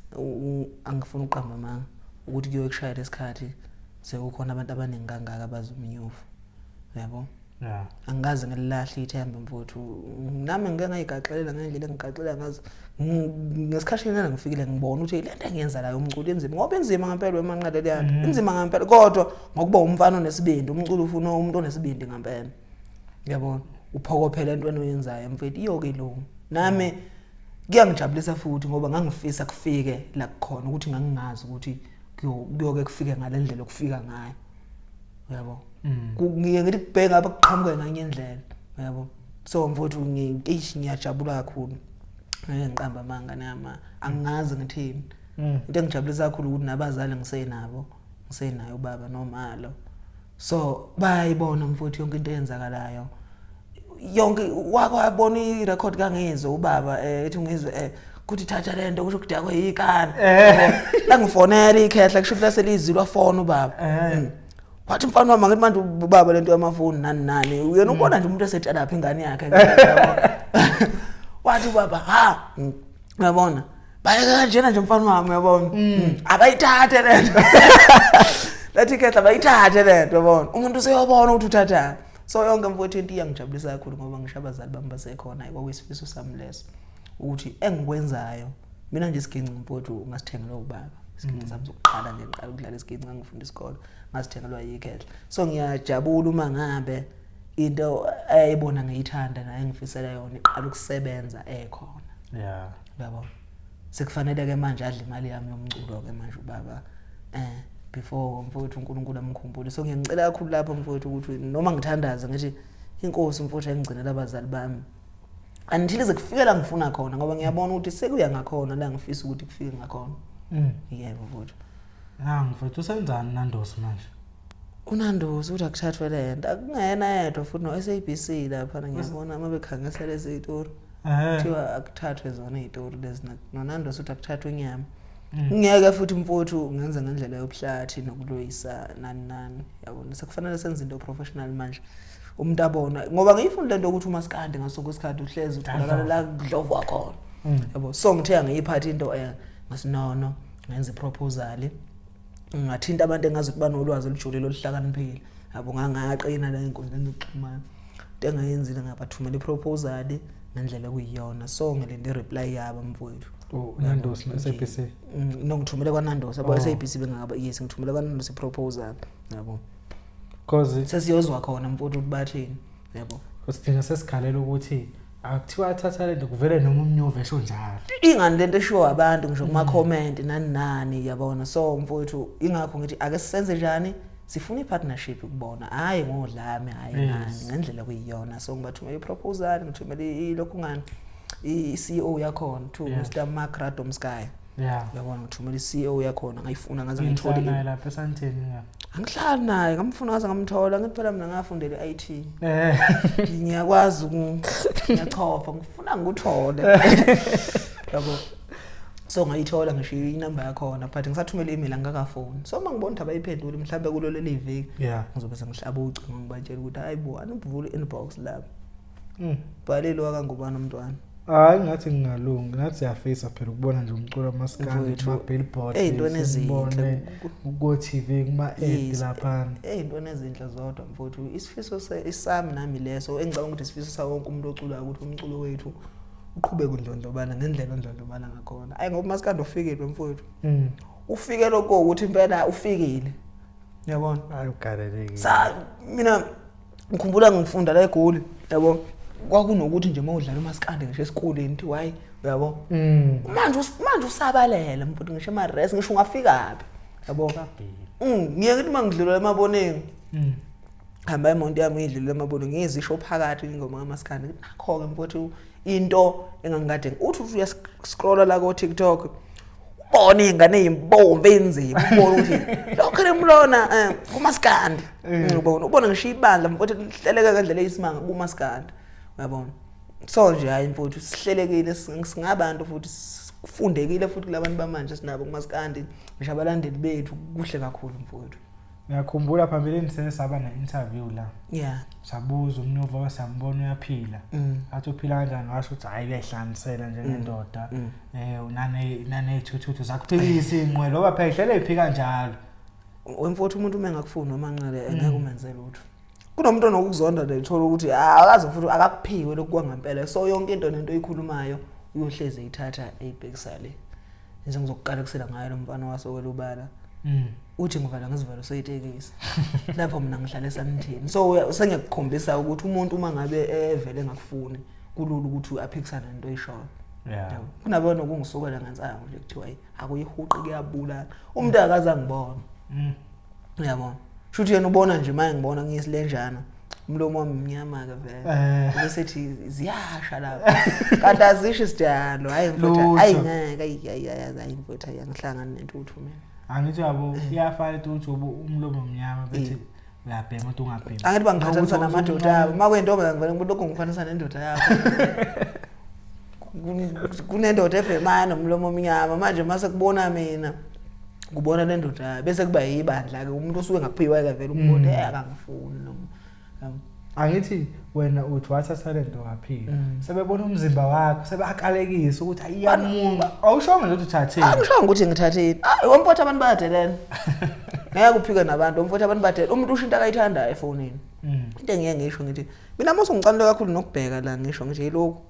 angifuni ukuqamba amanga, ukuthi kuyoke kushaya lesikhathi sekukhona abantu abaningi kangaka abazi umnyovu, uyabo? Angikaze ngililahle ithemba mfowethu. Nami ngike ngayigaxelela ngendlela engigaxelela ngazo ngesikhashana ngifikile, ngibona ukuthi le nto engiyenza la umculo inzima, ngoba inzima ngempela wemanqele leya nto. Inzima ngempela, kodwa ngokuba umfana onesibindi, umculo ufuna umuntu onesibindi ngempela, uyabona? Uphokophela entweni oyenzayo mfethu, iyoke ilunga. Nami kuyangijabulisa futhi, ngoba ngangifisa kufike la kukhona, ukuthi ngangingazi ukuthi kuyoke kufike ngale ndlela okufika ngayo, uyabo? Ngiye ngithi kubheka ngapha, kuqhamuke nganye indlela, uyabo? So mfowethu, eish, ngiyajabula kakhulu, ngeke ngiqamba amanga nama, angingazi ngithini. Into engijabulisa kakhulu ukuthi nabazali ngisenabo, ngisenayo ubaba nomalo, so bayayibona mfowethu yonke into eyenzakalayo yonke. Wake wabona irecord kangizwe ubaba ethi ungizwe Kuthi thatha lento kusho kudakwe yikani. Langifonela ikhehla kusho ukuthi laselizilwa fona ubaba. Wathi mfana wami angithi manje ubaba lento yamafoni nani nani. Uyena ubona nje umuntu esetshala lapha ingane yakhe. Wathi ubaba ha uyabona bayeka kanjena nje mfana wami uyabona. Abayithathe lento. Lathi ikhehla bayithathe lento uyabona. Umuntu useyobona ukuthi uthathani. So yonke mfowethu into iyangijabulisa kakhulu ngoba ngisho abazali bami basekhona kwakuyisifiso sami leso ukuthi engikwenzayo mina nje isiginci mfowethu ngasithengelwa ubaba. Isiginci sami sokuqala nje ngiqala ukudlala isiginci ngangifunda isikole ngasithengelwa yikhehla. So ngiyajabula uma ngabe into ayibona ngiyithanda naye ngifisela yona iqala ukusebenza ekhona. Uyabona? Sekufanele ke manje adle imali yami yomculo ke manje ubaba before mfowethu uNkulunkulu amkhumbule. So ngiyangicela kakhulu lapho mfowethu ukuthi noma ngithandaza ngithi inkosi mfowethu ayingcinele abazali bami. Until ize kufike la ngifuna khona ngoba ngiyabona ukuthi sekuya ngakhona la ngifisa ukuthi kufike ngakhona. Yebo mfowethu. Ya mfowethu usenzani Nandosi manje? uNandosi uthi akuthathwe le nto akungena yedwa futhi no-SABC lapha ngiyabona uma bekhangisa lezi iy'tori kuthiwa akuthathwe zona iy'tori lezi noNandosi uthi akuthathwe inyama. Ngeke futhi mfowethu ngenze ngendlela yobuhlathi nokulwisa nani nani yabona sekufanele senze into professional manje umuntu abona ngoba ngiyifuni lento ukuthi umasikandi ngaso sonke isikhathi uhlezi utholakala la kudlovwa khona yabo. So ngithe angiyiphathe into ngathi no no ngenza iproposal ngathinta abantu engazi ukuthi banolwazi olujulile oluhlakaniphile yabo ngangaqina la enkundleni zokuxhumana into engayenzile ngabathumela iproposal ngendlela ekuyiyona so ngilinde ireply yabo mfowethu. Oh, Nandosi no SABC. No ngithumele kwaNandosi abo SABC bengaba yes ngithumele kwaNandosi iproposal yabo. Cause sesiyozwa khona mfowethu ukuthi bathini yabo. Cause thina sesikhalela ukuthi akuthiwa athatha lento kuvele noma umnyovu esho njalo. Ingani lento eshiwo abantu ngisho kuma comment nani nani yabona. So mfowethu ingakho ngithi ake sisenze njani sifuna ipartnership kubona hayi ngodlame hayi ngani ngendlela kuyiyona. So ngibathumela iproposal ngithumela ilokhu ngani i-CEO yakhona to Mr Mark Radomskaya. Uyabona ngithumela i-CEO yakhona ngayifuna ngaze ngithole naye lapha esandleni nga. Angihlali naye ngamfuna ngaze ngamthola ngithi phela mina ngafundela i-IT. Ngiyakwazi ngiyachofa ngifuna ngikuthole. Yabo. So ngayithola ngisho inamba yakhona but ngisathumela i-email angikakafoni. So uma ngibona ukuthi abayiphenduli mhlawumbe kulo leli viki ngizobe sengihlaba ucingo ngibatshela ukuthi hayibo anivule i-inbox lapha. Bhalile wakangubani umntwana. Hayi ngathi ngingalungi ngathi siyafisa phela ukubona nje umculo wamaskandi kuma billboard ey'ntweni ezinhle ku TV kuma ad lapha ey'ntweni ezinhle zodwa mfowethu. Isifiso isami nami leso engicabanga ukuthi isifiso sawo wonke umuntu oculayo ukuthi umculo wethu uqhubeke undlondlobala ngendlela ondlondlobala ngakhona. Hayi ngoba umaskandi ufikile mfowethu. Ufike lokho ukuthi impela ufikile. Uyabona? Hayi ugalelekile. Sa mina ngikhumbula ngifunda la eGoli yabo kwakunokuthi nje mawudlala umaskandi ngisho esikoleni thi why uyabo manje manje usabalele mfuthu ngisho ema res ngisho ungafika phi yabo ngiye ngithi mangidlula emaboneni hamba imoto yami ngidlule emaboneni ngizisho phakathi ingoma kamaskandi nakho ke mfuthu into engangikade uthi uthi uyascrolla la ko TikTok ubone ingane eyimbombe enzima ubone ukuthi lokho lemlona kumaskandi ubona ubona ngisho ibandla mfowethu lihleleka ngendlela eyisimanga kumaskandi uyabona. So nje hayi mfowethu sihlelekile singabantu futhi sifundekile futhi kulabantu bamanje sinabo kumaskandi ngisho abalandeli bethu kuhle kakhulu mfowethu. Ngiyakhumbula phambilini seke saba ne-interview la. Sabuza umnyovu ngoba siyambona uyaphila. Athi uphila kanjani washo ukuthi hayi uyayihlanganisela njengendoda. Unaney'thuthuthu zakuphikisa iy'nqwelo ngoba phela ihlele iphika njalo. Wemfowethu umuntu uma engakufuni noma nqele engeke umenze lutho. Kunomuntu onokuzonda nje uthola ukuthi akaze futhi akakuphiwe lokhu kwangempela. So yonke into nento oyikhulumayo uyohlezi eyithatha eyibhekisa le. Ngize ngizokuqalekisela ngayo lo mfana wasokela ubala. Uthi ngivala ngesivalo seyitekisi. Lapho mina ngihlala esamthini. So sengiyakukhombisa ukuthi umuntu uma ngabe evele engakufuni kulula ukuthi aphikisane nento oyishoyo. Kunabo nokungisukela ngensangu nje kuthiwa akuyihuqi kuyabulala. Umuntu akaze angibona. Uyabona? Shuthi yena ubona nje manje ngibona ngiyisilenjana. Umlomo wami mnyama ke vele. Bese ethi ziyasha lapha. Kanti azisho isidalo. Hayi mfowethu, hayi ngeke, hayi hayi hayi mfowethu, angihlangani nentuthu mina. Angithi yabo iyafana intuthu umlomo omnyama bethi uyabhema uthi ungabhemi. Angithi bangiqhathanisa namadoda abo. Uma kuyintombi ngivele ngibuthi lokho ngifanisa nendoda yakho. Kunendoda ebhemayo nomlomo omnyama manje mase kubona mina kubona le ndoda bese kuba yibandla ke umuntu osuke ngaphiwa ke vele umbone akangifuni noma. Angithi wena uthi wathatha lento waphila. Sebebona umzimba wakho sebakalekisa ukuthi ayiyamunca. Awushongo nje ukuthi uthatheni. Angishongo ukuthi ngithatheni. Ah, womfowethu abantu bayadelela. Ngeke uphike nabantu, womfowethu abantu bayadelela. Umuntu usho into akayithandayo efonini. Into engiye ngisho ngithi mina mose ngicanule kakhulu nokubheka la ngisho ngithi yilokhu.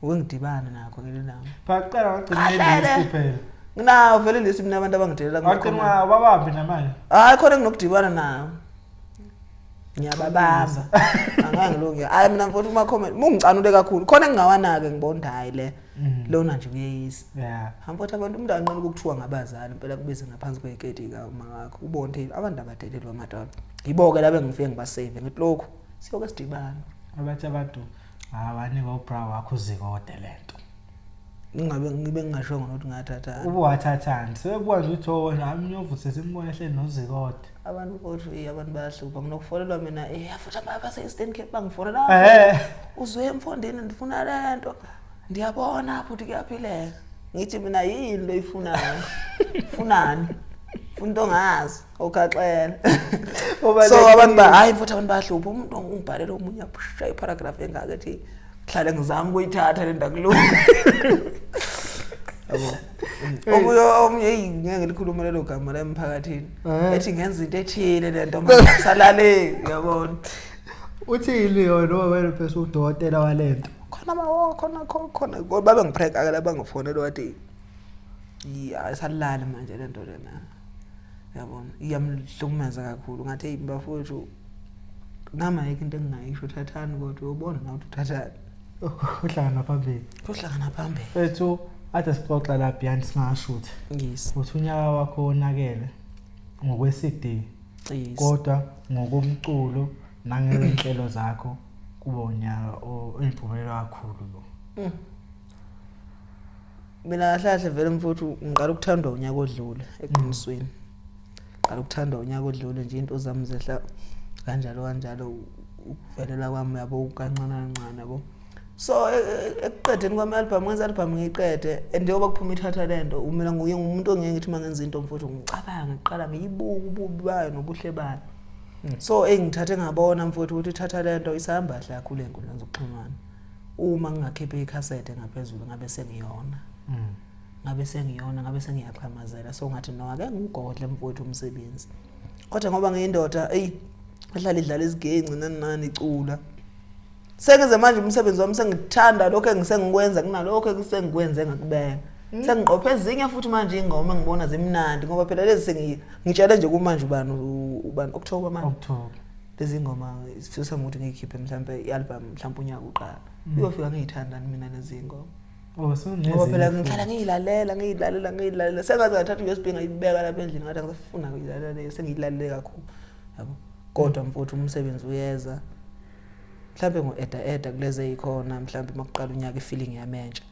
Uke ngidibane nakho ngelilanga. Phela wagcina ilist phela. Nginawo vele list mina abantu abangidelela Wagcina wabambi namanje. Hayi khona nginokudibana nawo. Ngiyababamba. Angeke ngilunge. Hayi mina mfowethu uma comment mungicanule kakhulu. Khona engingawanake ngibona hayi le. Lona nje uyeyisa. Yeah. Mfowethu abantu umuntu anqena ukuthiwa ngabazali impela kubize ngaphansi kweketi ka uma wakho. Ubone ukuthi abantu abadelelwa amadoda. Yibo-ke laba engifike ngibasave ngithi lokhu siyoke sidibane. Abathi abantu abanika ubra wakho uzikode lento. Ngingabe ngibe ngingashongo nokuthi ngathathani. Ube wathathani? Sebebuka nje ukuthi oh nami nyovu sesimbona ehleli nozikode. Abantu mfowethu eh abantu bayahlupha nginokufonelwa mina eh futhi abantu base-Eastern Cape bangifonela. Uzwe mfondini ndifuna lento. Ndiyabona futhi kuyaphileka. Ngithi mina yini lo ifunayo? Funani? Funa into ongazi okhaxela. So abantu ba hayi mfowethu abantu bayahlupha umuntu ungibhalela omunye aphusha iparagraph engaka ethi ngihlale ngizama ukuyithatha le ndaba kulunga. Yabo. Omunye omunye eyi ngeke ngilikhulume lelo gama la emphakathini. Ethi ngenza into ethile le nto manje salale uyabona. Uthini yona noma wena phela udokotela walento? Khona bawo khona khona babe ngipreka ke labangifonela wathi ayisalali manje le nto lena. Yabona iyamhlukumeza kakhulu ngathi hey bafowethu nami ayikho into engingayisho thathani kodwa uyobona nawe ukuthi uthathani. Uhlangana phambili. Uhlangana phambili. Fethu ade sixoxa la behind singashuthi. Yes. Uthi unyaka wakho wonakele ngokwe CD. Yes. Kodwa ngokomculo nangezinhlelo zakho kuba unyaka oyimpumelelo kakhulu lo. Mina kahle kahle vele mfowethu ngiqala ukuthandwa unyaka odlule eqinisweni. Ngiqala ukuthandwa unyaka odlule nje into zami zehla kanjalo kanjalo ukuvelela kwami yabo kancane kancane yabo. So ekuqedeni kwami album ngenza album ngiyiqede and njengoba kuphuma ithatha lento mina nguye ngumuntu ongeke ngithi mangenza into mfowethu ngicabanga ngiqala ngiyibuka ububi bayo nobuhle bayo. So engithathe ngabona mfowethu ukuthi ithatha lento isahamba kahle kakhulu enkundleni zokuxhumana. Uma ngingakhipha ikhasethe ngaphezulu ngabe sengiyona. Ngabe sengiyona ngabe sengiyaqhamazela so ngathi no ake ngigodle mfowethu umsebenzi. Kodwa ngoba ngiyindoda eyi ehlala idlala izigenci nani nani icula. Sengize manje umsebenzi wami sengithanda lokho engisengikwenza kunalokho engisengikwenze ngakubeka. Sengiqophe ezinye futhi manje ingoma engibona zimnandi ngoba phela lezi sengitshele nje kumanje ubani ubani October manje. October. Lezi ngoma sifisa ukuthi ngiyikhiphe mhlambe ialbum mhlambe unyaka uqala. Iyofika ngiyithandani mina lezi ngoma. Oh Ngoba phela ngihlala ngiyilalela ngiyilalela ngiyilalela sengaze ngathatha USB ngayibeka lapha endlini ngathi angisafuna ukuyilalela leyo sengiyilalele kakhulu. Yabo. Kodwa mfowethu umsebenzi uyeza. Mhlambe ngo-eda eda kulezi ezikhona mhlambe makuqala unyaka ifeeling yamentsha.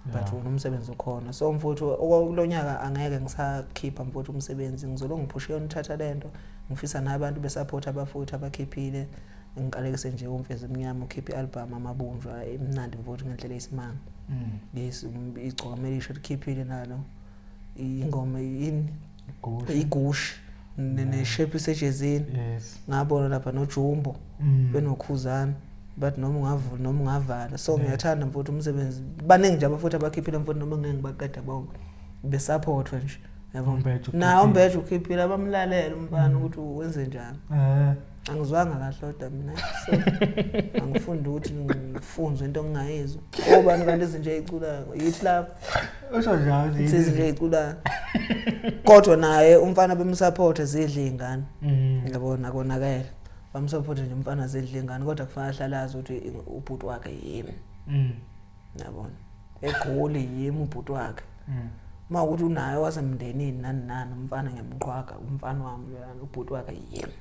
But wona umsebenzi ukhona. So mfowethu okulonyaka angeke ngisakhipha mfowethu umsebenzi ngizolo ngiphushe yona ithatha lento ngifisa nabantu besupport abafowethu abakhiphile ngiqalekise nje umfezi emnyama ukhiphe ialbum amabunjwa emnandi mfowethu ngendlela eyisimanga. Yes igcokama elisha likhiphile nalo ingoma yini igushi neshape isejezini. Yes. Ngabona lapha noJumbo benokhuzana but noma ungavula noma ungavala so ngiyathanda mfowethu umsebenzi baningi nje abafowethu abakhiphile mfowethu noma ngeke ngibaqeda bonke besupportwe nje yabo nawo uMbeje ukhiphile abamlalela umfana ukuthi wenze njani. Angizwanga kahle kodwa mina so angifundi ukuthi ngifunzwe into engingayizwa. Obani kanti izinto eziculayo yithi lapho. Usho njalo izinto eziculayo. Kodwa naye umfana bemsupport zidla izingane. Yabona konakele. Bamsupport nje umfana zidla izingane kodwa kufanele ahlale azi ukuthi ubhuti wakhe yimi. Yabona. Egoli yimi ubhuti wakhe. Uma ukuthi unaye wasemndenini nani nani umfana ngiyamqhwaga umfana wami ubhuti wakhe yimi.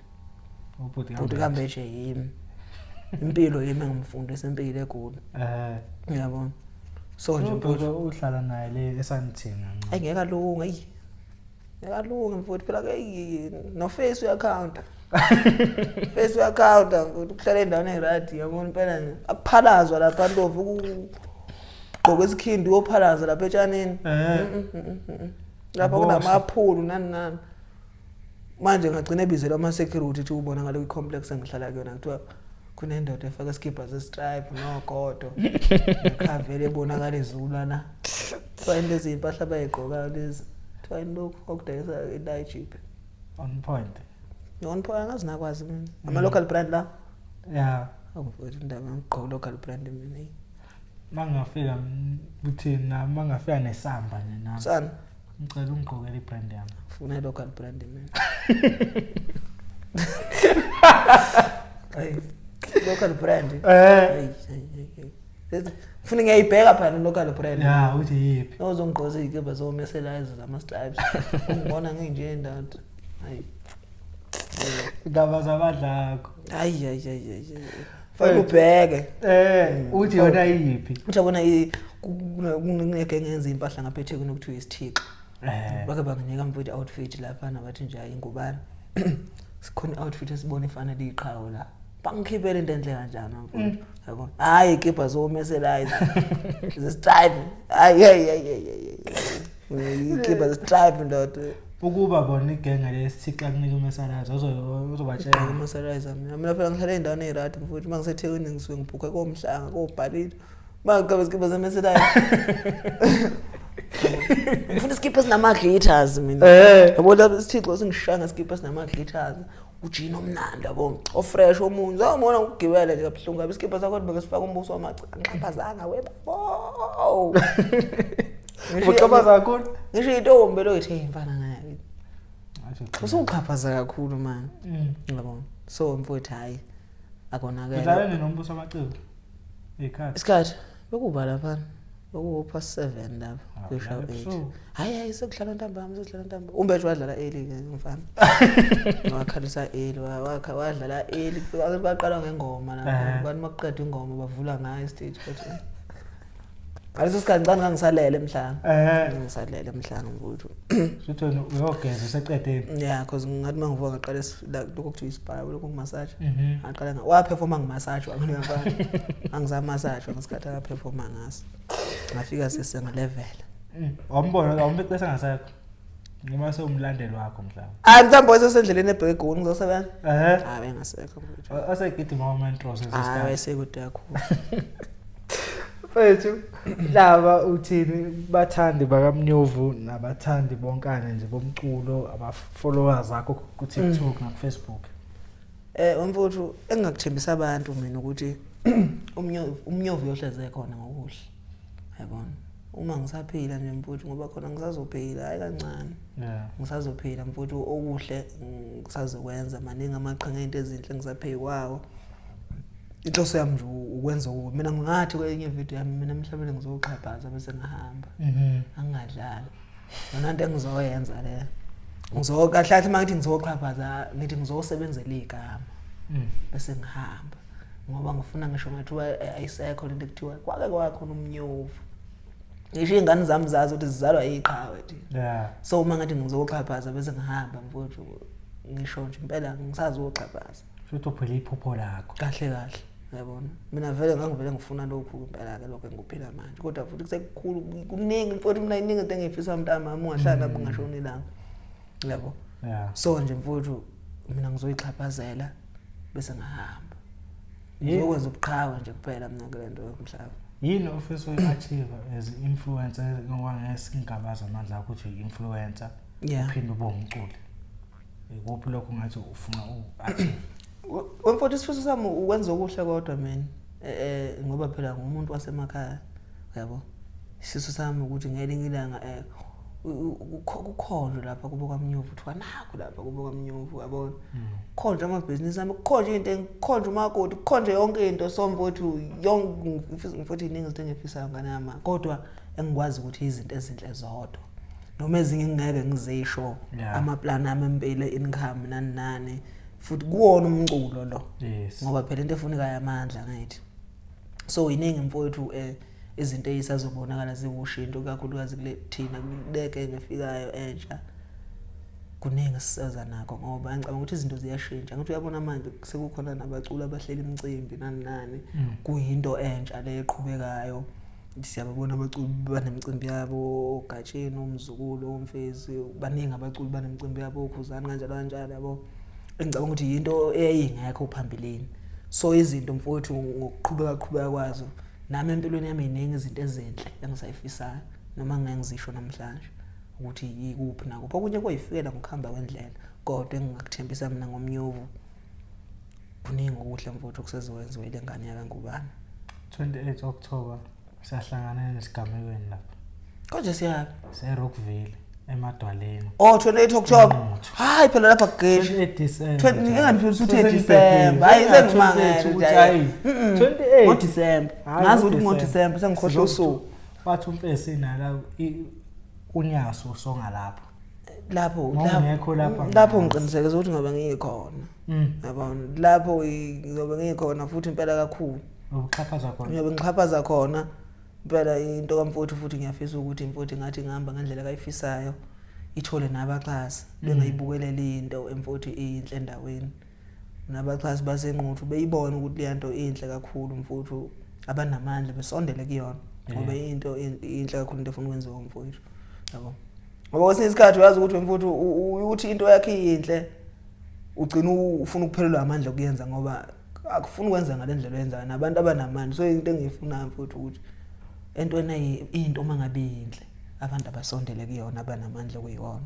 Ubhuti kaMbeje yimi. Impilo yimi engimfundisa impilo eGoli. Uyabona. So nje mfowethu uhlala naye le esanithini kancane. Ayi ngeke alunge eyi. Ngeke alunge mfowethu phela ke no face uyacounta. Face uyacounta mfowethu kuhlala endaweni eright yabona impela nje. Akuphalazwa lapha ntovu Gqoka isikhindi uyophalaza lapha etshanini. Eh. Lapha Uboshwe. kunamaphulu nani nani. Manje ngagcina ebizelwa ama-security ukuthi ubonakala kwi-complex engihlala kuyona kuthiwa kunendoda efaka isikibha ze-stripe nogodo nekhavele ebonakala izulana. Kuthiwa yini lezi iy'mpahla abayigqokayo lezi? Kuthiwa yini lokhu okudayisa ilayijiphi? On point. On point angazi nakwazi mina. Ama-local brand la. Yeah. Awumfowethu indaba ngigqoka local brand mina. Mangafika kuthini na mangafika nesamba nje nami. Sana Ngicela ungigqokele ibrand yami. funa i-local brand mina. Hayi local brand. Eh. Hayi hayi hayi. Funa ngiyayibheka phela local brand. Yeah, uthi yiphi? Ozongigqoza iy'kibha zomeselayizi zama-stripes. Ungibona nginje ndoda. Hayi. Indaba zabadlakho. Hayi hayi hayi hayi. Fanele ubheke. Eh, uthi yona yiphi? Uthi yabona kunegenge yenza impahla ngapha eThekwini okuthiwa isithixo. Eh. Bake banginika mfowethu i-outfit laphana bathi nje hayi ngubani. Sikhona i-outfit esibona ifanele iqhawe la. Bangikhiphele into enhle kanjani mfowethu. Yabona. Hayi ikibha zomeselayizi. Ze-stripe. Hayi hayi hayi hayi. Ikibha ze-stripe ndoda. Ukuba bona igenge lesithixo akunika umesalazo uzobatshela. Umasalayiza mina. Mina phela ngihlala ey'ndaweni ey'raydi mfowethu. Uma ngiseThekwini ngisuke ngibhukhe koMhlanga, koBhalile. Uma ngigqoke isikibha zemeselayiza. Ngifuna isikibha esinama-glitters mina. Eh. Yabo lapho isithixo singishaya ngesikibha esinama-glitters. Ujini omnandi yabo. Ofresh omunye. Uzawubona ngokugibela nje kabuhlungu kabi isikibha sakho beke sifaka umbuso wamaci. Angiqhaphazanga we babo. Uxhaphaza kakhulu. Ngisho intombi lo ithi hey mfana ngeke. Usuxhaphaza kakhulu manje. Ngiyabona. So mfowethu hayi akonakele. Udlala nini nombuso wamaciko? Ikhathi. Isikhathi bekuba lapha. Bekuwu past 7 lapha Ah, kusho udlala 8. ebusuku. Hayi hayi sekudlala ntambama sekudlala ntambama. Umbethu wadlala early ke mfana. Wakhalisa early wakha wadlala early baqala ngengoma lapha. Eh. Kwathi makuqedwa ingoma bavula ngayo stage bathi. Ngaleso sikhathi ngicane ngangisalele emhlanga. Eh. Ngisalele emhlanga mfowethu. Futhi wena uyogeza useqedeni. Yeah, cause ngathi mangivuka ngaqala lokho kuthiwa ispa lokho kumassage. Mhm. Ngaqala nga waperforma ngimassage wangalo mfana. Angisamassage ngesikhathi akaperforma ngaso. Ngafika sesengelevel. Wambona wamfica engasekho. Ngoba sewumlandeli wakho mhlawumbe. Ah mhlawumbe wayesendleleni ebheke eGoli ngizosebenza. Eh. Hayi bengasekho mfowethu. Asegidima ama-intros Hayi wayesekude kakhulu. Mfethu laba uthini bathandi bakaMnyovu nabathandi bonkana nje bomculo aba-followers akho ku-TikTok naku-Facebook. Mfowethu engingakuthembisa abantu mina ukuthi umnyovu uyohleze khona ngokuhle. Yabona. Uma ngisaphila nje mfowethu ngoba khona ngisazophila hayi kancane. Yeah. Ngisazophila mfowethu okuhle ngisazokwenza maningi amaqhinga into ezinhle ngisaphekwawo. Inhloso yami nje ukwenza okubi. Mina ngingathi kwenye video yami mina emhlabeni ngizoxhaphaza bese ngihamba. Angingadlali. Yona into engizoyenza le. Ngizokahle kahle uma ngithi ngizoxhaphaza ngithi ngizosebenzela igama. Bese ngihamba. Ngoba ngifuna ngisho ngathiwa ayisekho lento ekuthiwa kwake kwakhona umnyovu. Ngisho iy'ngane zami zazi ukuthi zizalwa yiqhawe thina. Yeah. So uma ngathi ngizoxhaphaza bese ngihamba mfowethu ngisho nje impela ngisazoxhaphaza. Futhi uphila iphupho lakho. Kahle kahle. Yabona. Mina vele ngangivele ngifuna lokhu impela ke lokho engikuphila manje. Kodwa futhi kusekukhulu kuningi mfowethu mina iningi into engiyifisa mntamami ungahlala lapho ungashoni ilanga. Yabo. Yeah. So nje mfowethu mina ngizoyixhaphazela bese ngihamba. Ngizokwenza ubuqhawe nje kuphela mina kule nto yomhlaba. Yini ofisa uyi-achieve as influencer ngoba ngeke singabaza amandla akho ukuthi uyi-influencer uphinde ube umculi. Ikuphi lokho ngathi ufuna u-achieve? Mfowethu isifiso sami ukwenza okuhle kodwa mina ngoba phela ngumuntu wasemakhaya yabo. Isifiso sami ukuthi ngelinye ilanga kukhonjwe lapha kubo kwaMnyovu kuthiwa nakho lapha kubo kwaMnyovu yabona. Kukhonjwe amabhizinisi ami, kukhonjwe into kukhonjwe umakoti, kukhonjwe yonke into. So mfowethu yonke mfowethu iningi izinto engiyifisayo ngane yami kodwa engikwazi ukuthi izinto ezinhle zodwa noma ezinye ngingeke ngizisho amaplani ami empilo income nani nani futhi kuwona umculo lo. Ngoba phela into efunekayo amandla ngithi. So iningi mfowethu izinto ezisazobonakala ziwushintsho kakhulukazi kule thina kuleke ngefikayo entsha. Kuningi esiseza nakho ngoba ngicabanga ukuthi izinto ziyashintsha. Ngithi uyabona manje sekukhona nabaculi abahlela imicimbi nani nani. Kuyinto entsha le eqhubekayo. Siyababona abaculi banemicimbi yabo, oGatsheni, oMzukulu, oMfezi, baningi abaculi banemicimbi yabo, oKhuzani kanjalo kanjalo yabo. Engicabanga ukuthi yinto eyayingekho phambilini. So izinto mfowethu ngokuqhubeka qhubeka kwazo, nami empilweni yami yiningi izinto ezinhle engisayifisayo noma ngeke ngizisho namhlanje ukuthi yikuphi nakuphi. Okunye koyifikela ngokuhamba kwendlela, kodwa engingakuthembisa mina ngomnyovu kuningi okuhle mfowethu okusezokwenziwa ile ngane yakaNgubane. 28 October siyahlangana nesigamekweni lapha. Konje siyaphi? SeRockville emadwaleni. Oh 28 October. Hayi phela lapha kugeshi. 28 December. 20 engani phela uthi December. Hayi sengimangele hayi. 28 ngo December. Ngazi ukuthi ngo December sengikhohlwa usuku. Wathi umfesi nala unyaso usonga lapho. Lapho lapho lapho ngiqinisekisa ukuthi ngoba ngikhona. Yabona lapho ngizobe ngikhona futhi impela kakhulu. Ubuxhaphaza khona. Ngiyobe ngixhaphaza khona. Impela into kamfowethu futhi ngiyafisa ukuthi mfowethu ngathi ngihamba ngendlela kayifisayo ithole nabaxhasi bengayibukelela into emfowethu inhle endaweni. Nabaxhasi baseNquthu beyibona ukuthi leya nto inhle kakhulu mfowethu, abanamandla besondele kuyona ngoba into inhle kakhulu into efuna ukwenziwa umfowethu. Yabo. Ngoba kwesinye isikhathi uyazi ukuthi mfowethu ukuthi into yakhe iyinhle ugcina ufuna ukuphelelwa amandla okuyenza ngoba akufuni ukwenza ngale ndlela oyenzayo nabantu abanamandla. So into engiyifunayo mfowethu ukuthi entweni into uma ngabe iyinhle abantu abasondele kuyona abanamandla okuyona.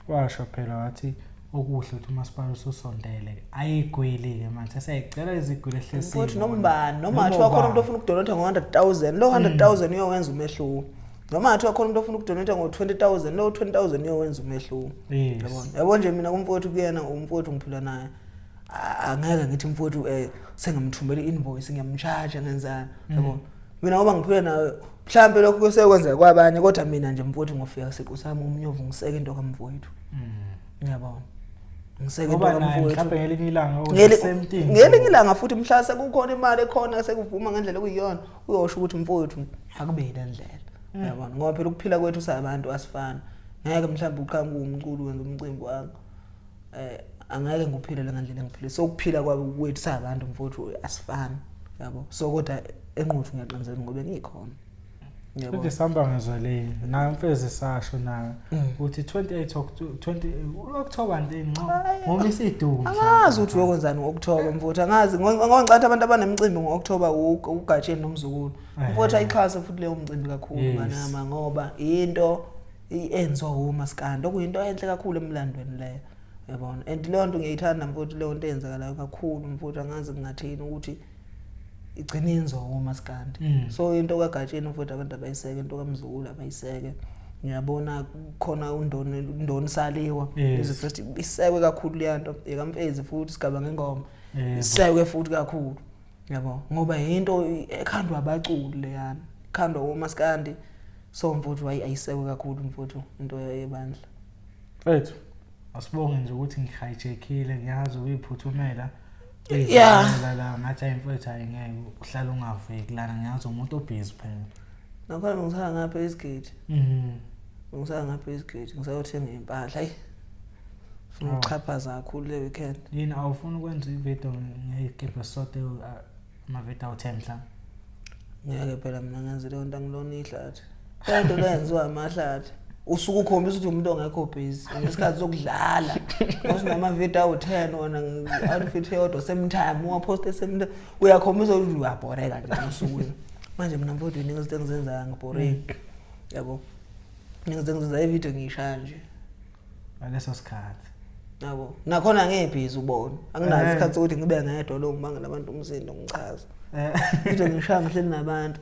Washo phela wathi okuhle ukuthi umasipala ususondele ayigwili-ke manje sesiyayicela izigwili ehlesile Mfowethu noma ubani noma kuthiwa khona umuntu ofuna ukudonatha ngo-100,000 lo 100,000 uyowenza umehluko. Noma kuthiwa khona umuntu ofuna ukudonatha ngo-20,000 lo 20,000 uyowenza umehluko. Yabona? Yabo nje mina kumfowethu kuyena umfowethu ngiphila naye. Angeke ngithi mfowethu sengimthumela i-invoice ngiyamcharge ngenzani. Yabo? Mina ngoba ngiphila naye mhlambe lokho kusekwenzeka kwabanye kodwa mina nje mfowethu ngofika siqu sami umnyovu ngiseke into kamfowethu. Ngiyabona. Ngiseke into kamfowethu. Mhlawumbe ngelinye ilanga same thing. Ngelinye ilanga futhi mhla sekukhona imali ekhona sekuvuma ngendlela okuyiyona uyosho ukuthi mfowethu akube yile ndlela. Uyabona? Ngoba phela ukuphila kwethu sabantu asifani. Ngeke mhlawumbe uqhamuke umculo wenza umcimbi wakho. Angeke ngiphile ngendlela engiphile. So ukuphila kwethu sabantu mfowethu asifani. Yabo. So kodwa eNquthu ngiyaqiniseka ngoba ngikhona. Yabo. December ngezwa le nayo mfezi sasho nayo uthi 28 October ntini nqo ngoba isidumo. Angazi ukuthi uyokwenzani ngo-October mfowethu, angazi ngoba ngicatha abantu abanemicimbi ngo-October uGatsheni nomzukulu. Mfowethu ayixhase futhi leyo mcimbi kakhulu manama ngoba into enziwa umaskandi okuyinto enhle kakhulu emlandweni leyo. Yabona? And leyo nto ngiyayithanda mfowethu, leyo nto eyenzakalayo kakhulu mfowethu, angazi kungathini ukuthi igcine yenziwa umaskandi. So into kaGatsheni mfowethu abantu abayiseke, into kaMzukulu abayiseke. Ngiyabona khona uNdoni Saliwa first isekwe kakhulu leya nto ekaMfezi futhi sigaba ngengoma isekwe futhi kakhulu. Yabo ngoba into ekhandwa abaculi leyana, ikhandwa umaskandi. So mfowethu ayisekwe kakhulu mfowethu into yebandla. Mfethu asibonge nje ukuthi ngihijackile, ngiyazi ukuyiphuthumela. Yeah. La ngathi ayi mfethu ayi ngeke uhlale ungaveki lana, ngiyazi umuntu obhizi phela. Nakhona ngisaya ngapha esigidi. Ngisaya ngapha esigidi ngisayothenga impahla. Hayi. Ufuna ukuxhaphaza kakhulu le weekend. Yini awufuni ukwenza ivideo ngeyikebhe sote amavideo awu-10 mhlawumbe? Ngeke phela mina ngenze leyo nto, angilona ihlathi. Le nto lenziwa amahlathi. Usuke ukhombisa ukuthi umuntu ongekho busy ngesikhathi sokudlala. Usunamavidiyo awu-10 wona outfit eyodwa same time uwaposte same time. Uyakhombisa ukuthi uyabhoreka nje osukwini. Manje mina mfowethu iningi izinto engizenzayo angibhoreki. Yabo. Iningi izinto engizenzayo ividiyo ngiyishaya nje. Ngaleso sikhathi. Yabo. Nakhona ngeke ubone. Anginaso isikhathi sokuthi ngibe ngedwa lo ngibangela abantu umsindo ngichaza. Ividiyo ngishaya ngihleli nabantu.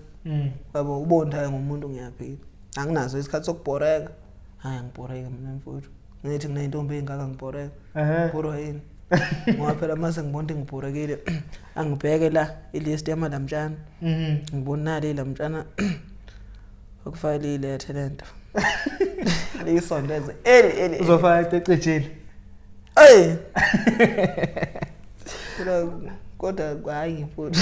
Yabo ubone hayi ngumuntu ngiyaphila. Anginaso isikhathi sokubhoreka. Hayi angibhoreki mina mfowethu. Ngithi nginentombi engaka ngibhoreka. Bhorwa yini? Ngoba phela mase ngibona ukuthi ngibhorekile angibheke la ilist yamalamtshana. Ngibona nale lamtshana okufakele ilethe lento. Liyisondeze. Eli eli. Uzofaka ecijile. Hey. Kodwa hayi futhi.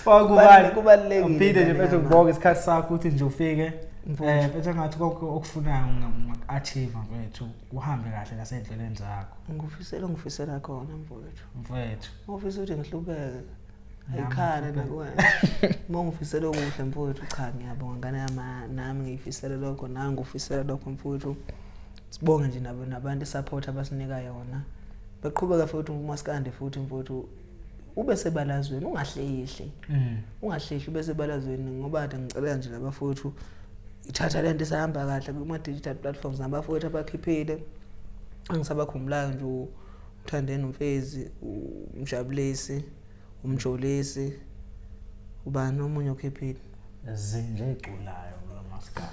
Fakubani kubalulekile. Uphinde nje mfethu ngibonge isikhathi sakho ukuthi nje ufike. Mfethu ngathi konke okufunayo ungaku-achieve mfethu kuhambe kahle nasendleleni zakho. Ngifisela khona mfowethu. Mfowethu. Ngifisa ukuthi ngihlubeke. Ayikhale nakuwena. Uma ungifisela okuhle mfowethu, cha ngiyabonga ngane yami, nami ngiyifisele lokho, nawe ngikufisela lokho mfowethu. Sibonge nje nabo nabantu isupport abasinika yona. Beqhubeka futhi umaskandi futhi mfowethu ube sebalazweni ungahlehli. Ungahlehli ube sebalazweni ngoba kade ngicela nje labafowethu ithatha lento isahamba kahle kuma digital platforms nabafowethu abakhiphile angisabakhumbulayo nje uThandeni uMfezi uMjabulisi uMjolisi ubani omunye okhiphile zinje eculayo lo maskandi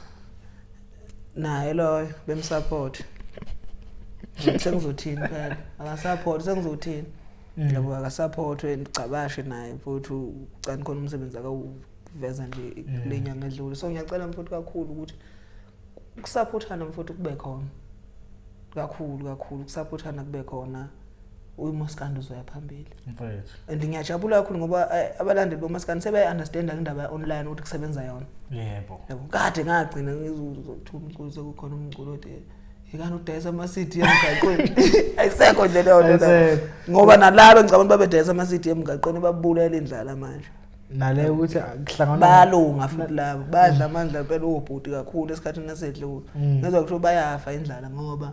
naye loyo bemsupport sengizothini phela akasupport sengizothini yabo akasupport ngicabashe naye futhi ucani khona umsebenzi akawuveza nje kule nyanga edlule. So ngiyacela mfowethu kakhulu ukuthi ukusupportana mfowethu kube khona kakhulu kakhulu, ukusupportana kube khona, umaskandi uzoya phambili mfowethu. And ngiyajabula kakhulu ngoba abalandeli bomaskandi sebeya-understanda indaba ya-online ukuthi kusebenza yona. Yabo, kade ngagcina ngizuzokuthiwa umculo sekukhona umculo othi ikani udayisa ama-CD emgaqweni, ayisekho nje leyo nto leyo. Ayisekho. Ngoba nalabo ngicabanga ukuthi babedayisa ama-CD emgaqweni babulela indlala manje. Nale ukuthi kuhlangana Bayalunga futhi labo badla amandla impela obhuti kakhulu esikhathini esedlule. Ngezwa kuthiwa bayafa indlala ngoba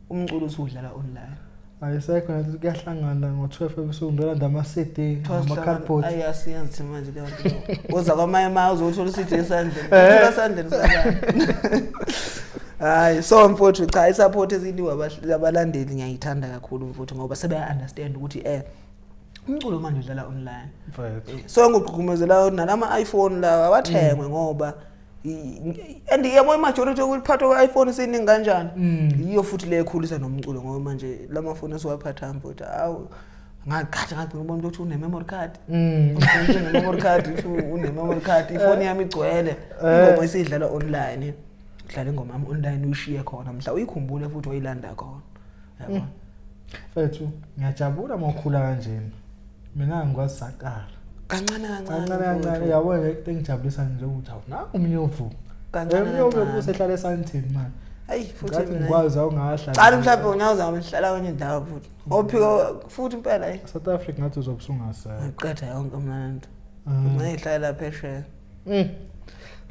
umculo usudlala online. Ayisekho nathi kuyahlangana ngo-12 ebusuku ngilanda ama-CD nama-cardboard. Ayasiyenzi manje leyo nto. Uza kwamanye amazwe uzothola i-CD esandleni, uthola esandleni sakanye. Hayi, so mfowethu cha, i-support esiyiniwa abalandeli ngiyayithanda kakhulu mfowethu ngoba sebeya-understand ukuthi umculo manje udlala online. Mfowethu. So ngigqugqumezela nalama iPhone lawa awathengwe ngoba and yabo i-majority yokuphathwa kwe-iPhone isiningi kanjani. Yiyo futhi le ekhulisa nomculo ngoba manje lamafoni esiwaphatha mfowethu awu ngaqhatha ngagcina ubona ukuthi une-memory card. Une-memory card, une-memory card, ifoni yami igcwele ingoma isidlala online. Udlala ingoma yami online uyishiye khona mhla uyikhumbule futhi oyilanda khona. Yabona? Mfethu, ngiyajabula uma ukhula kanjena. Mina ngikwazi saqala. Kancane kancane. Kancane kancane mfowethu. Yabona into engijabulisa nje ukuthi awu nangu umnyovu. Kancane Umnyovu kancane. usehlala esandini manje. Ayi futhi Ngathi mina. ngikwazi awungahlala. Cala mhlawumbe unyawo ngihlala kwenye indawo futhi. Ophiko futhi impela ayi. South Africa ngathi uzobe usungasela. Ngiqeda yonke mina lento. Ngihlala phesheya.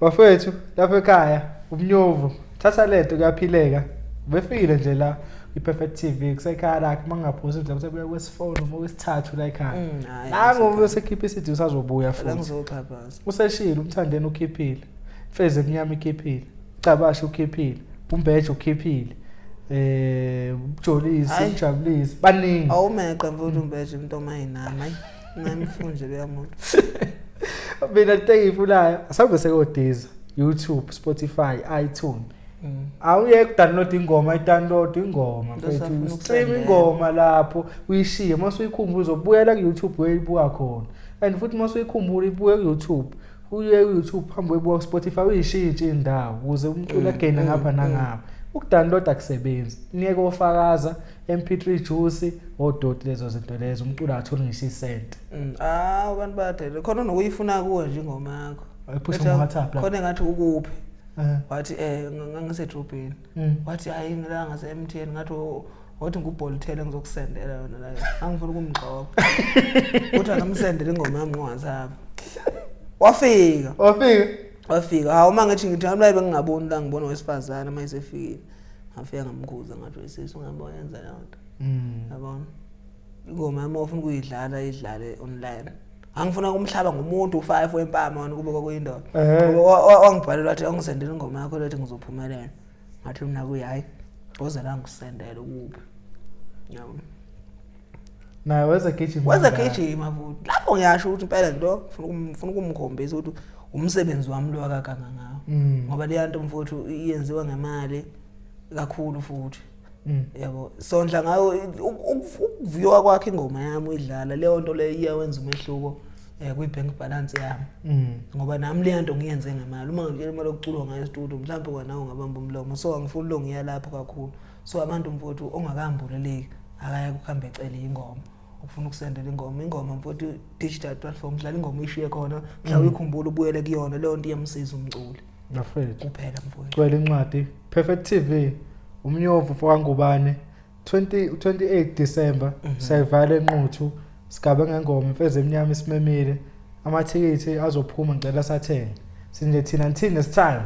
Bafethu lapha ekhaya umnyovu thatha lento kuyaphileka. Befikile nje la iPerfect TV kusekhaya lakhe mangaphuzi nje sebuya kwesifone noma kwesithathu la ekhaya. Hhayi, Nangu ngisekhaya. usekhipha isidingo usazobuya La futhi. ngizoxhaphaza. Useshilo umthandeni ukhiphile. Mfezi emnyama ikhiphile. Cabasha ukhiphile. Umbeje ukhiphile. Umjolisi, Hhayi. umjabulisi baningi. Awumeqa mfowethu umbeje umuntu omayinami. Hayi. Ngamfunje leya muntu. Mina into engiyifunayo asambe sekodiza YouTube, Spotify, iTunes. Awuyeke ukudownload ingoma, i-download ingoma Into mfethu, osafuna stream ukusendela. ingoma lapho uyishiye uma usuyikhumbula uzobuyela ku-YouTube uyoyibuka khona. And futhi uma usuyikhumbula ibuye ku-YouTube, uye ku-YouTube phambi uyibuka ku-Spotify uyishintshe indawo ukuze umculo agene ngapha nangapha. Ukudownload akusebenzi. Niyeke ofakaza MP3 juice odoti lezo zinto lezo umculo akatholi ngisho isenti. Ah, abantu bayadela. Khona nokuyifuna kuwe nje ingoma yakho. Ayiphushe Ethi, ngo-WhatsApp la. Khona engathi ukuphi? Wathi ngangisedrobheni. Wathi hayi ngila ngase MTN ngathi wathi ngubholithele ngizokusendela yona la. Angifuna ukumgxoba. Uthi akamsendele ingoma yami ngo-WhatsApp. Wafika. Wafika. Wafika. Hawu uma ngithi ngithi nami bengingaboni la ngibona owesifazane uma esefikile. Ngafika ngamkhuza ngathi wesisi ungabona yenza leyo nto. Yabona? Ingoma yami ofuna ukuyidlala idlale online. Angifuna kumhlaba ngumuntu u5 wempama wona kube kwakuyindoda. Wangibhalela wathi angisendele ingoma yakho lethi ngizophumelela. Ngathi mina kuye hayi woza la ngikusendele ukuphi. Yabona? Naye weza gijima. Weza gijima futhi. Lapho ngiyasho ukuthi impela nto ngifuna ukumkhombisa ukuthi umsebenzi wami lo akaganga ngawo. Ngoba leya nto mfowethu iyenziwa ngemali kakhulu futhi. Yabo sondla ngayo ukuvuyoka kwakhe ingoma yami uyidlala leyo nto leyo iyawenza umehluko kwi-bank balance yami. Ngoba nami leya nto ngiyenze ngemali. Uma ngitshela imali yokuculwa ngayo e-studio mhlawumbe kwanawe ungabamba umlomo. So angifuni lo ngiya lapho kakhulu. So abantu mfowethu ongakambuleleki akaye kuhambe ecele ingoma. Ufuna ukusendela ingoma, ingoma mfowethu digital platform dlala ingoma uyishiye khona mhla uyikhumbula ubuyele kuyona leyo nto iyamsiza umculi. Bafethu. Kuphela mfowethu. Gcwele incwadi Perfect TV umnyovu fokangubane 28 December siyayivala enquthu Sigabe ngengoma imfezi emnyama isimemile. Amathikithi azophuma ngicela sathenge. Sinje thina until next time.